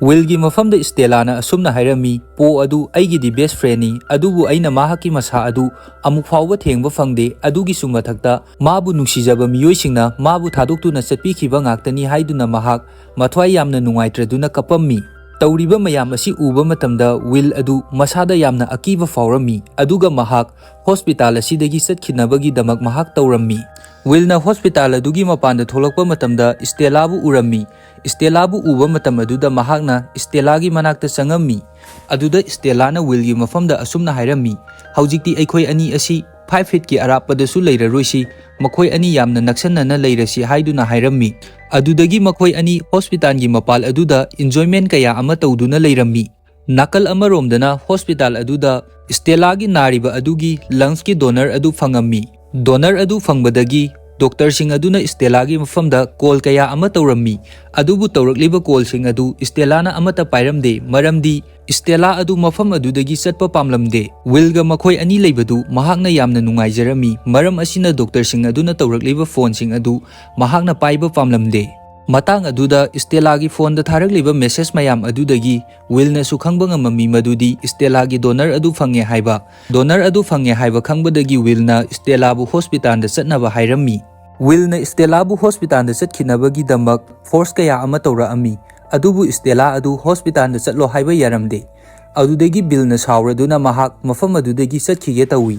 ꯋꯤꯜꯒꯤ ꯃꯐꯝꯗ ꯏꯁꯇꯦꯂꯥꯅ ꯑꯁꯨꯝꯅ ꯍꯥꯏꯔꯝꯃꯤ, "ꯄꯣ ꯑꯗꯨ ꯑꯩꯒꯤꯗꯤ ꯕꯦꯁ ꯐ꯭ꯔꯦꯟꯅꯤ, ꯑꯗꯨꯕꯨ ꯑꯩꯅ ꯃꯍꯥꯛꯀꯤ ꯃꯁꯥ ꯑꯗꯨ ꯑꯃꯨꯛ ꯐꯥꯎꯕ ꯊꯦꯡꯕ ꯐꯪꯗꯦ꯫ ꯑꯗꯨꯒꯤꯁꯨ ꯃꯊꯛꯇ ꯃꯥꯕꯨ ꯅꯨꯡꯁꯤꯖꯕ ꯃꯤꯑꯣꯏꯁꯤꯡꯅ ꯃꯥꯕꯨ ꯊꯥꯗꯣꯛꯇꯨꯅ ꯆꯠꯄꯤꯈꯤꯕ ꯉꯥꯛꯇꯅꯤ" ꯍꯥꯏꯗꯨꯅ ꯃꯍꯥꯛ ꯃꯊ꯭ꯋꯥꯏ ꯌꯥꯝꯅ ꯅꯨꯡꯉꯥꯏꯇ꯭ꯔꯗꯨꯅ ꯀꯞꯄꯝꯃꯤ꯫ ꯇꯧꯔꯤꯕ ꯃꯌꯥꯝ ꯑꯁꯤ ꯎꯕ ꯃꯇꯝꯗ ꯋꯤꯜ ꯑꯗꯨ ꯃꯁꯥꯗ ꯌꯥꯝꯅ ꯑꯀꯤꯕ ꯐꯥꯎꯔꯝꯃꯤ, ꯑꯗꯨꯒ ꯃꯍꯥꯛ ꯍꯣꯁꯄꯤꯇꯥꯜ ꯑꯁꯤꯗꯒꯤ ꯆꯠꯈꯤꯅꯕꯒꯤꯗꯃꯛ ꯃꯍꯥꯛ ꯇꯧꯔꯝꯃꯤ꯫ ꯋꯤꯜꯅ ꯍꯣꯁꯄꯤꯇꯥꯜ ꯑꯗꯨꯒꯤ ꯃꯄꯥꯟꯗ ꯊꯣꯛꯂꯛꯄ ꯃꯇꯝꯗ ꯏꯁꯇꯦꯂꯥꯕꯨ ꯎꯔꯝꯃꯤ꯫ ꯏꯁꯇꯦꯂꯥꯕꯨ ꯎꯕ ꯃꯇꯝ ꯑꯗꯨꯗ ꯃꯍꯥꯛꯅ ꯏꯁꯇꯦꯂꯥꯒꯤ ꯃꯅꯥꯛꯇ ꯆꯪꯉꯝꯃꯤ꯫ ꯑꯗꯨꯗ ꯏꯁꯇꯦꯂꯥꯅ ꯋꯤꯜꯒꯤ ꯃꯐꯝꯗ ꯑꯁꯨꯝꯅ ꯍꯥꯏꯔꯝꯃꯤ, "ꯍꯧꯖꯤꯛꯇꯤ ꯑꯩꯈꯣꯏ ꯑꯅꯤ ꯑꯁꯤ ꯐꯥꯏꯚ ꯐꯤꯠꯀꯤ ꯑꯔꯥꯞꯄꯗꯁꯨ ꯂꯩꯔꯔꯣꯏꯁꯤ, ꯃꯈꯣꯏ ꯑꯅꯤ ꯌꯥꯝꯅ ꯅꯛꯁꯟꯅꯅ ꯂꯩꯔꯁꯤ" ꯍꯥꯏꯗꯨꯅ ꯍꯥꯏꯔꯝꯃꯤ꯫ ꯑꯗꯨꯗꯒꯤ ꯃꯈꯣꯏ ꯑꯅꯤ ꯍꯣꯁꯄꯤꯇꯥꯜꯒꯤ ꯃꯄꯥꯜ ꯑꯗꯨꯗ ꯏꯟꯖꯣꯏꯃꯦꯟ ꯀꯌꯥ ꯑꯃ ꯇꯧꯗꯨꯅ ꯂꯩꯔꯝꯃꯤ꯫ ꯅꯥꯀꯜ ꯑꯃꯔꯣꯝꯗꯅ ꯍꯣꯁꯄꯤꯇꯥꯜ ꯑꯗꯨꯗ ꯏꯁꯇꯦꯂꯥꯒꯤ ꯅꯥꯔꯤꯕ ꯑꯗꯨꯒꯤ ꯂꯪꯁꯀꯤ ꯗꯣꯅꯔ ꯑꯗꯨ ꯐꯪꯉꯝꯃꯤ꯫ ꯗꯣꯅꯔ ꯑꯗꯨ ꯐꯪꯕꯗꯒꯤ ꯗꯣꯛꯇꯔꯁꯤꯡ ꯑꯗꯨꯅ ꯏꯁꯇꯦꯂꯥꯒꯤ ꯃꯐꯝꯗ ꯀꯣꯜ ꯀꯌꯥ ꯑꯃ ꯇꯧꯔꯝꯃꯤ, ꯑꯗꯨꯕꯨ ꯇꯧꯔꯛꯂꯤꯕ ꯀꯣꯜꯁꯤꯡ ꯑꯗꯨ ꯏꯁꯇꯦꯂꯥꯅ ꯑꯃꯠꯇ ꯄꯥꯏꯔꯝꯗꯦ, ꯃꯔꯝꯗꯤ ꯏꯁꯇꯦꯂꯥ ꯑꯗꯨ ꯃꯐꯝ ꯑꯗꯨꯗꯒꯤ ꯆꯠꯄ ꯄꯥꯝꯂꯝꯗꯦ꯫ ꯋꯤꯜꯒ ꯃꯈꯣꯏ ꯑꯅꯤ ꯂꯩꯕꯗꯨ ꯃꯍꯥꯛꯅ ꯌꯥꯝꯅ ꯅꯨꯡꯉꯥꯏꯖꯔꯝꯃꯤ, ꯃꯔꯝ ꯑꯁꯤꯅ ꯗꯣꯛꯇꯔꯁꯤꯡ ꯑꯗꯨꯅ ꯇꯧꯔꯛꯂꯤꯕ ꯐꯣꯟꯁꯤꯡ ꯑꯗꯨ ꯃꯍꯥꯛꯅ ꯄꯥꯏꯕ ꯄꯥꯝꯂꯝꯗꯦ꯫ ꯃꯇꯥꯡ ꯑꯗꯨꯗ ꯁ꯭ꯇꯦꯂꯥꯒꯤ ꯐꯣꯟꯗ ꯊꯥꯔꯛꯂꯤꯕ ꯃꯦꯁꯦꯖ ꯃꯌꯥꯝ ꯑꯗꯨꯗꯒꯤ ꯋꯤꯜꯅꯁꯨ ꯈꯪꯕ ꯉꯝꯃꯝꯃꯤ ꯃꯗꯨꯗꯤ ꯁ꯭ꯇꯦꯂꯥꯒꯤ ꯗꯣꯅꯔ ꯑꯗꯨ ꯐꯪꯉꯦ ꯍꯥꯏꯕ꯫ ꯗꯣꯅꯔ ꯑꯗꯨ ꯐꯪꯉꯦ ꯍꯥꯏꯕ ꯈꯪꯕꯗꯒꯤ ꯋꯤꯜꯅ ꯁ꯭ꯇꯦꯂꯥꯕꯨ ꯍꯣꯁꯄꯤꯇꯥꯜꯗ ꯆꯠꯅꯕ ꯍꯥꯏꯔꯝꯃꯤ꯫ ꯋꯤꯜꯅ ꯁ꯭ꯇꯦꯂꯥꯕꯨ ꯍꯣꯁꯄꯤꯇꯥꯜꯗ ꯆꯠꯈꯤꯅꯕꯒꯤꯗꯃꯛ ꯐꯣꯔꯁ ꯀꯌꯥ ꯑꯃ ꯇꯧꯔꯛꯑꯝꯃꯤ, ꯑꯗꯨꯕꯨ ꯁ꯭ꯇꯦꯂꯥ ꯑꯗꯨ ꯍꯣꯁꯄꯤꯇꯥꯜꯗ ꯆꯠꯂꯣ ꯍꯥꯏꯕ ꯌꯥꯔꯝꯗꯦ꯫ ꯑꯗꯨꯗꯒꯤ ꯕꯤꯜꯅ ꯁꯥꯎꯔꯗꯨꯅ ꯃꯍꯥꯛ ꯃꯐꯝ ꯑꯗꯨꯗꯒꯤ ꯆꯠꯈꯤꯒꯦ ꯇꯧꯏ꯫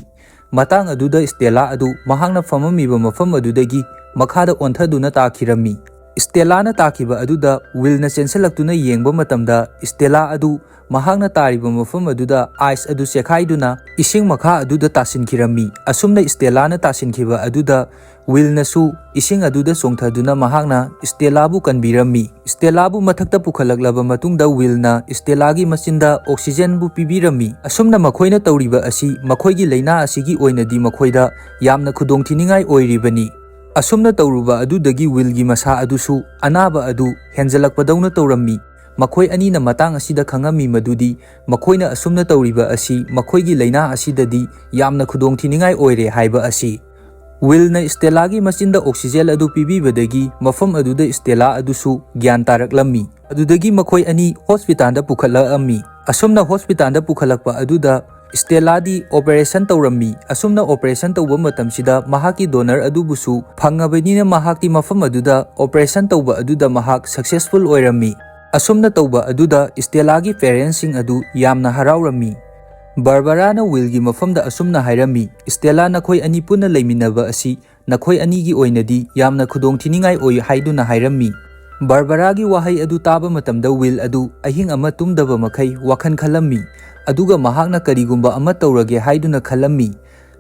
ꯃꯇꯥꯡ ꯑꯗꯨꯗ ꯁ꯭ꯇꯦꯂꯥ ꯑꯗꯨ ꯃꯍꯥꯛꯅ ꯐꯝꯃꯝꯃꯤꯕ ꯃꯐꯝ ꯑꯗꯨꯗꯒꯤ ꯃꯈꯥꯗ ꯑꯣꯟꯊꯗꯨꯅ ꯇꯥꯈꯤꯔꯝꯃꯤ꯫ ꯁ꯭ꯇꯦꯂꯥꯅ ꯇꯥꯈꯤꯕ ꯑꯗꯨꯗ ꯋꯤꯜꯅ ꯆꯦꯟꯁꯤꯜꯂꯛꯇꯨꯅ ꯌꯦꯡꯕ ꯃꯇꯝꯗ ꯁ꯭ꯇꯦꯂꯥ ꯑꯗꯨ ꯃꯍꯥꯛꯅ ꯇꯥꯔꯤꯕ ꯃꯐꯝ ꯑꯗꯨꯗ ꯑꯥꯏꯁ ꯑꯗꯨ ꯆꯦꯈꯥꯏꯗꯨꯅ ꯏꯁꯤꯡ ꯃꯈꯥ ꯑꯗꯨꯗ ꯇꯥꯁꯤꯟꯈꯤꯔꯝꯃꯤ꯫ ꯑꯁꯨꯝꯅ ꯁ꯭ꯇꯦꯂꯥꯅ ꯇꯥꯁꯤꯟꯈꯤꯕ ꯑꯗꯨꯗ ꯋꯤꯜꯅꯁꯨ ꯏꯁꯤꯡ ꯑꯗꯨꯗ ꯆꯣꯡꯊꯗꯨꯅ ꯃꯍꯥꯛꯅ ꯁ꯭ꯇꯦꯂꯥꯕꯨ ꯀꯟꯕꯤꯔꯝꯃꯤ꯫ ꯁ꯭ꯇꯦꯂꯥꯕꯨ ꯃꯊꯛꯇ ꯄꯨꯈꯠꯂꯛꯂꯕ ꯃꯇꯨꯡꯗ ꯋꯤꯜꯅ ꯁ꯭ꯇꯦꯂꯥꯒꯤ ꯃꯆꯤꯟꯗ ꯑꯣꯛꯁꯤꯖꯦꯟꯕꯨ ꯄꯤꯕꯤꯔꯝꯃꯤ꯫ ꯑꯁꯨꯝꯅ ꯃꯈꯣꯏꯅ ꯇꯧꯔꯤꯕ ꯑꯁꯤ ꯃꯈꯣꯏꯒꯤ ꯂꯥꯏꯅꯥ ꯑꯁꯤꯒꯤ ꯑꯣꯏꯅꯗꯤ ꯃꯈꯣꯏꯗ ꯌꯥꯝꯅ ꯈꯨꯗꯣꯡꯊꯤꯅꯤꯡꯉꯥꯏ ꯑꯣꯏꯔꯤꯕꯅꯤ꯫ ꯑꯁꯨꯝꯅ ꯇꯧꯔꯨꯕ ꯑꯗꯨꯗꯒꯤ ꯋꯤꯜꯒꯤ ꯃꯁꯥ ꯑꯗꯨꯁꯨ ꯑꯅꯥꯕ ꯑꯗꯨ ꯍꯦꯟꯖꯜꯂꯛꯄꯗꯧꯅ ꯇꯧꯔꯝꯃꯤ꯫ ꯃꯈꯣꯏ ꯑꯅꯤꯅ ꯃꯇꯥꯡ ꯑꯁꯤꯗ ꯈꯪꯉꯝꯃꯤ ꯃꯗꯨꯗꯤ ꯃꯈꯣꯏꯅ ꯑꯁꯨꯝꯅ ꯇꯧꯔꯤꯕ ꯑꯁꯤ ꯃꯈꯣꯏꯒꯤ ꯂꯥꯏꯅꯥ ꯑꯁꯤꯗꯗꯤ ꯌꯥꯝꯅ ꯈꯨꯗꯣꯡꯊꯤꯅꯤꯡꯉꯥꯏ ꯑꯣꯏꯔꯦ ꯍꯥꯏꯕ ꯑꯁꯤ꯫ ꯋꯤꯜꯅ ꯁ꯭ꯇꯦꯂꯥꯒꯤ ꯃꯆꯤꯟꯗ ꯑꯣꯛꯁꯤꯖꯦꯟ ꯑꯗꯨ ꯄꯤꯕꯤꯕꯗꯒꯤ ꯃꯐꯝ ꯑꯗꯨꯗ ꯁ꯭ꯇꯦꯂꯥ ꯑꯗꯨꯁꯨ ꯒ꯭ꯌꯥꯟ ꯇꯥꯔꯛꯂꯝꯃꯤ꯫ ꯑꯗꯨꯗꯒꯤ ꯃꯈꯣꯏ ꯑꯅꯤ ꯍꯣꯁꯄꯤꯇꯥꯜꯗ ꯄꯨꯈꯠꯂꯛꯑꯝꯃꯤ꯫ ꯑꯁꯨꯝꯅ ꯍꯣꯁꯄꯤꯇꯥꯜꯗ ꯄꯨꯈꯠꯂꯛꯄ ꯑꯗꯨꯗ ꯁ꯭ꯇꯦꯂꯥꯗꯤ ꯑꯣꯄꯔꯦꯁꯟ ꯇꯧꯔꯝꯃꯤ꯫ ꯑꯁꯨꯝꯅ ꯑꯣꯄꯔꯦꯁꯟ ꯇꯧꯕ ꯃꯇꯝꯁꯤꯗ ꯃꯍꯥꯛꯀꯤ ꯗꯣꯅꯔ ꯑꯗꯨꯕꯨꯁꯨ ꯐꯪꯉꯕꯅꯤꯅ ꯃꯍꯥꯛꯇꯤ ꯃꯐꯝ ꯑꯗꯨꯗ ꯑꯣꯄꯔꯦꯁꯟ ꯇꯧꯕ ꯑꯗꯨꯗ ꯃꯍꯥꯛ ꯁꯛꯁꯦꯁꯐꯨꯜ ꯑꯣꯏꯔꯝꯃꯤ꯫ ꯑꯁꯨꯝꯅ ꯇꯧꯕ ꯑꯗꯨꯗ ꯁ꯭ꯇꯦꯂꯥꯒꯤ ꯄꯦꯔꯦꯟꯁꯁꯤꯡ ꯑꯗꯨ ꯌꯥꯝꯅ ꯍꯔꯥꯎꯔꯝꯃꯤ꯫ ꯕꯥꯔꯕꯔꯥꯅ ꯋꯤꯜꯒꯤ ꯃꯐꯝꯗ ꯑꯁꯨꯝꯅ ꯍꯥꯏꯔꯝꯃꯤ, "ꯁ꯭ꯇꯦꯂꯥ, ꯅꯈꯣꯏ ꯑꯅꯤ ꯄꯨꯟꯅ ꯂꯩꯃꯤꯟꯅꯕ ꯑꯁꯤ ꯅꯈꯣꯏ ꯑꯅꯤꯒꯤ ꯑꯣꯏꯅꯗꯤ ꯌꯥꯝꯅ ꯈꯨꯗꯣꯡꯊꯤꯅꯤꯡꯉꯥꯏ ꯑꯣꯏ" ꯍꯥꯏꯗꯨꯅ ꯍꯥꯏꯔꯝꯃꯤ꯫ ꯕꯥꯔꯕꯔꯥꯒꯤ ꯋꯥꯍꯩ ꯑꯗꯨ ꯇꯥꯕ ꯃꯇꯝꯗ ꯋꯤꯜ ꯑꯗꯨ ꯑꯍꯤꯡ ꯑꯃ ꯇꯨꯝꯗꯕ ꯃꯈꯩ ꯋꯥꯈꯜ ꯈꯜꯂꯝꯃꯤ, ꯑꯗꯨꯒ ꯃꯍꯥꯛꯅ ꯀꯔꯤꯒꯨꯝꯕ ꯑꯃ ꯇꯧꯔꯒꯦ ꯍꯥꯏꯗꯨꯅ ꯈꯜꯂꯝꯃꯤ꯫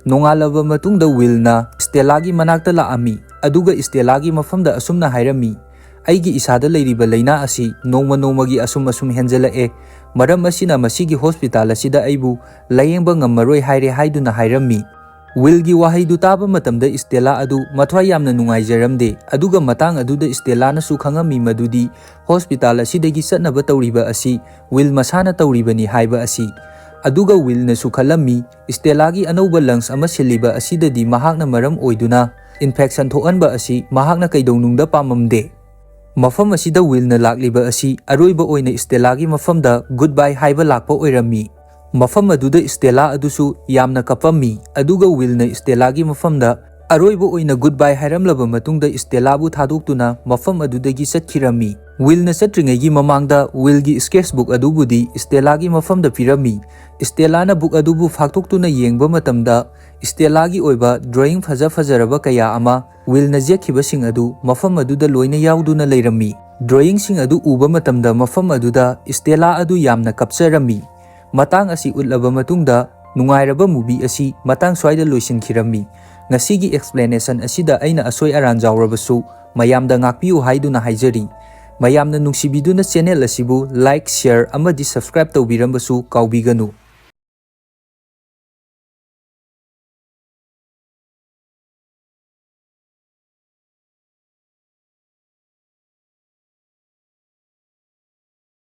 ꯅꯣꯡꯉꯥꯜꯂꯕ ꯃꯇꯨꯡꯗ ꯋꯤꯜꯅ ꯁ꯭ꯇꯦꯂꯥꯒꯤ ꯃꯅꯥꯛꯇ ꯂꯥꯛꯑꯝꯃꯤ, ꯑꯗꯨꯒ ꯁ꯭ꯇꯦꯂꯥꯒꯤ ꯃꯐꯝꯗ ꯑꯁꯨꯝꯅ ꯍꯥꯏꯔꯝꯃꯤ, "ꯑꯩꯒꯤ ꯏꯁꯥꯗ ꯂꯩꯔꯤꯕ ꯂꯥꯏꯅꯥ ꯑꯁꯤ ꯅꯣꯡꯃ ꯅꯣꯡꯃꯒꯤ ꯑꯁꯨꯝ ꯑꯁꯨꯝ ꯍꯦꯟꯖꯜꯂꯛꯑꯦ, ꯃꯔꯝ ꯑꯁꯤꯅ ꯃꯁꯤꯒꯤ ꯍꯣꯁꯄꯤꯇꯥꯜ ꯑꯁꯤꯗ ꯑꯩꯕꯨ ꯂꯥꯌꯦꯡꯕ ꯉꯝꯃꯔꯣꯏ ꯍꯥꯏꯔꯦ" ꯍꯥꯏꯗꯨꯅ ꯍꯥꯏꯔꯝꯃꯤ꯫ ꯋꯤꯜꯒꯤ ꯋꯥꯍꯩꯗꯨ ꯇꯥꯕ ꯃꯇꯝꯗ ꯁ꯭ꯇꯦꯂꯥ ꯑꯗꯨ ꯃꯊ꯭ꯋꯥꯏ ꯌꯥꯝꯅ ꯅꯨꯡꯉꯥꯏꯖꯔꯝꯗꯦ, ꯑꯗꯨꯒ ꯃꯇꯥꯡ ꯑꯗꯨꯗ ꯁ꯭ꯇꯦꯂꯥꯅꯁꯨ ꯈꯪꯉꯝꯃꯤ ꯃꯗꯨꯗꯤ ꯍꯣꯁꯄꯤꯇꯥꯜ ꯑꯁꯤꯗꯒꯤ ꯆꯠꯅꯕ ꯇꯧꯔꯤꯕ ꯑꯁꯤ ꯋꯤꯜ ꯃꯁꯥꯅ ꯇꯧꯔꯤꯕꯅꯤ ꯍꯥꯏꯕ ꯑꯁꯤ꯫ ꯑꯗꯨꯒ ꯋꯤꯜꯅꯁꯨ ꯈꯜꯂꯝꯃꯤ, ꯁ꯭ꯇꯦꯂꯥꯒꯤ ꯑꯅꯧꯕ ꯂꯪꯁ ꯑꯃ ꯁꯤꯜꯂꯤꯕ ꯑꯁꯤꯗꯗꯤ ꯃꯍꯥꯛꯅ ꯃꯔꯝ ꯑꯣꯏꯗꯨꯅ ꯏꯟꯐꯦꯛꯁꯟ ꯊꯣꯛꯍꯟꯕ ꯑꯁꯤ ꯃꯍꯥꯛꯅ ꯀꯩꯗꯧꯅꯨꯡꯗ ꯄꯥꯝꯃꯝꯗꯦ꯫ ꯃꯐꯝ ꯑꯁꯤꯗ ꯋꯤꯜꯅ ꯂꯥꯛꯂꯤꯕ ꯑꯁꯤ ꯑꯔꯣꯏꯕ ꯑꯣꯏꯅ ꯁ꯭ꯇꯦꯂꯥꯒꯤ ꯃꯐꯝꯗ goodbye ꯍꯥꯏꯕ ꯂꯥꯛꯄ ꯑꯣꯏꯔꯝꯃꯤ꯫ ꯃꯐꯝ ꯑꯗꯨꯗ ꯁ꯭ꯇꯦꯂꯥ ꯑꯗꯨꯁꯨ ꯌꯥꯝꯅ ꯀꯞꯄꯝꯃꯤ, ꯑꯗꯨꯒ ꯋꯤꯜꯅ ꯁ꯭ꯇꯦꯂꯥꯒꯤ ꯃꯐꯝꯗ ꯑꯔꯣꯏꯕ ꯑꯣꯏꯅ goodbye ꯍꯥꯏꯔꯝꯂꯕ ꯃꯇꯨꯡꯗ ꯁ꯭ꯇꯦꯂꯥꯕꯨ ꯊꯥꯗꯣꯛꯇꯨꯅ ꯃꯐꯝ ꯑꯗꯨꯗꯒꯤ ꯆꯠꯈꯤꯔꯝꯃꯤ꯫ ꯋꯤꯜꯅ ꯆꯠꯇ꯭ꯔꯤꯉꯩꯒꯤ ꯃꯃꯥꯡꯗ ꯋꯤꯜꯒꯤ sketchbook ꯑꯗꯨꯕꯨꯗꯤ ꯁ꯭ꯇꯦꯂꯥꯒꯤ ꯃꯐꯝꯗ ꯄꯤꯔꯝꯃꯤ꯫ ꯁ꯭ꯇꯦꯂꯥꯅ book ꯑꯗꯨꯕꯨ ꯐꯥꯛꯇꯣꯛꯇꯨꯅ ꯌꯦꯡꯕ ꯃꯇꯝꯗ ꯁ꯭ꯇꯦꯂꯥꯒꯤ ꯑꯣꯏꯕ drawing ꯐꯖ ꯐꯖꯔꯕ ꯀꯌꯥ ꯑꯃ ꯋꯤꯜꯅ ꯌꯦꯛꯈꯤꯕꯁꯤꯡ ꯑꯗꯨ ꯃꯐꯝ ꯑꯗꯨꯗ ꯂꯣꯏꯅ ꯌꯥꯎꯗꯨꯅ ꯂꯩꯔꯝꯃꯤ꯫ Drawingꯁꯤꯡ ꯑꯗꯨ ꯎꯕ ꯃꯇꯝꯗ ꯃꯐꯝ ꯑꯗꯨꯗ ꯁ꯭ꯇꯦꯂꯥ ꯑꯗꯨ ꯌꯥꯝꯅ ꯀꯞꯆꯔꯝꯃꯤ꯫ ꯃꯇꯥꯡ ꯑꯁꯤ ꯎꯠꯂꯕ ꯃꯇꯨꯡꯗ ꯅꯨꯡꯉꯥꯏꯔꯕ movie ꯑꯁꯤ ꯃꯇꯥꯡ ꯁ꯭ꯋꯥꯏꯗ ꯂꯣꯏꯁꯤꯟꯈꯤꯔꯝꯃꯤ꯫ ꯉꯁꯤꯒꯤ explanation ꯑꯁꯤꯗ ꯑꯩꯅ ꯑꯁꯣꯏ ꯑꯔꯥꯟ ꯌꯥꯎꯔꯕꯁꯨ ꯃꯌꯥꯝꯗ ꯉꯥꯛꯄꯤꯌꯨ ꯍꯥꯏꯗꯨꯅ ꯍꯥꯏꯖꯔꯤ꯫ ꯃꯌꯥꯝꯅ ꯅꯨꯡꯁꯤꯕꯤꯗꯨꯅ channel ꯑꯁꯤꯕꯨ like, share ꯑꯃꯗꯤ subscribe ꯇꯧꯕꯤꯔꯝꯕꯁꯨ ꯀꯥꯎꯕꯤꯒꯅꯨ꯫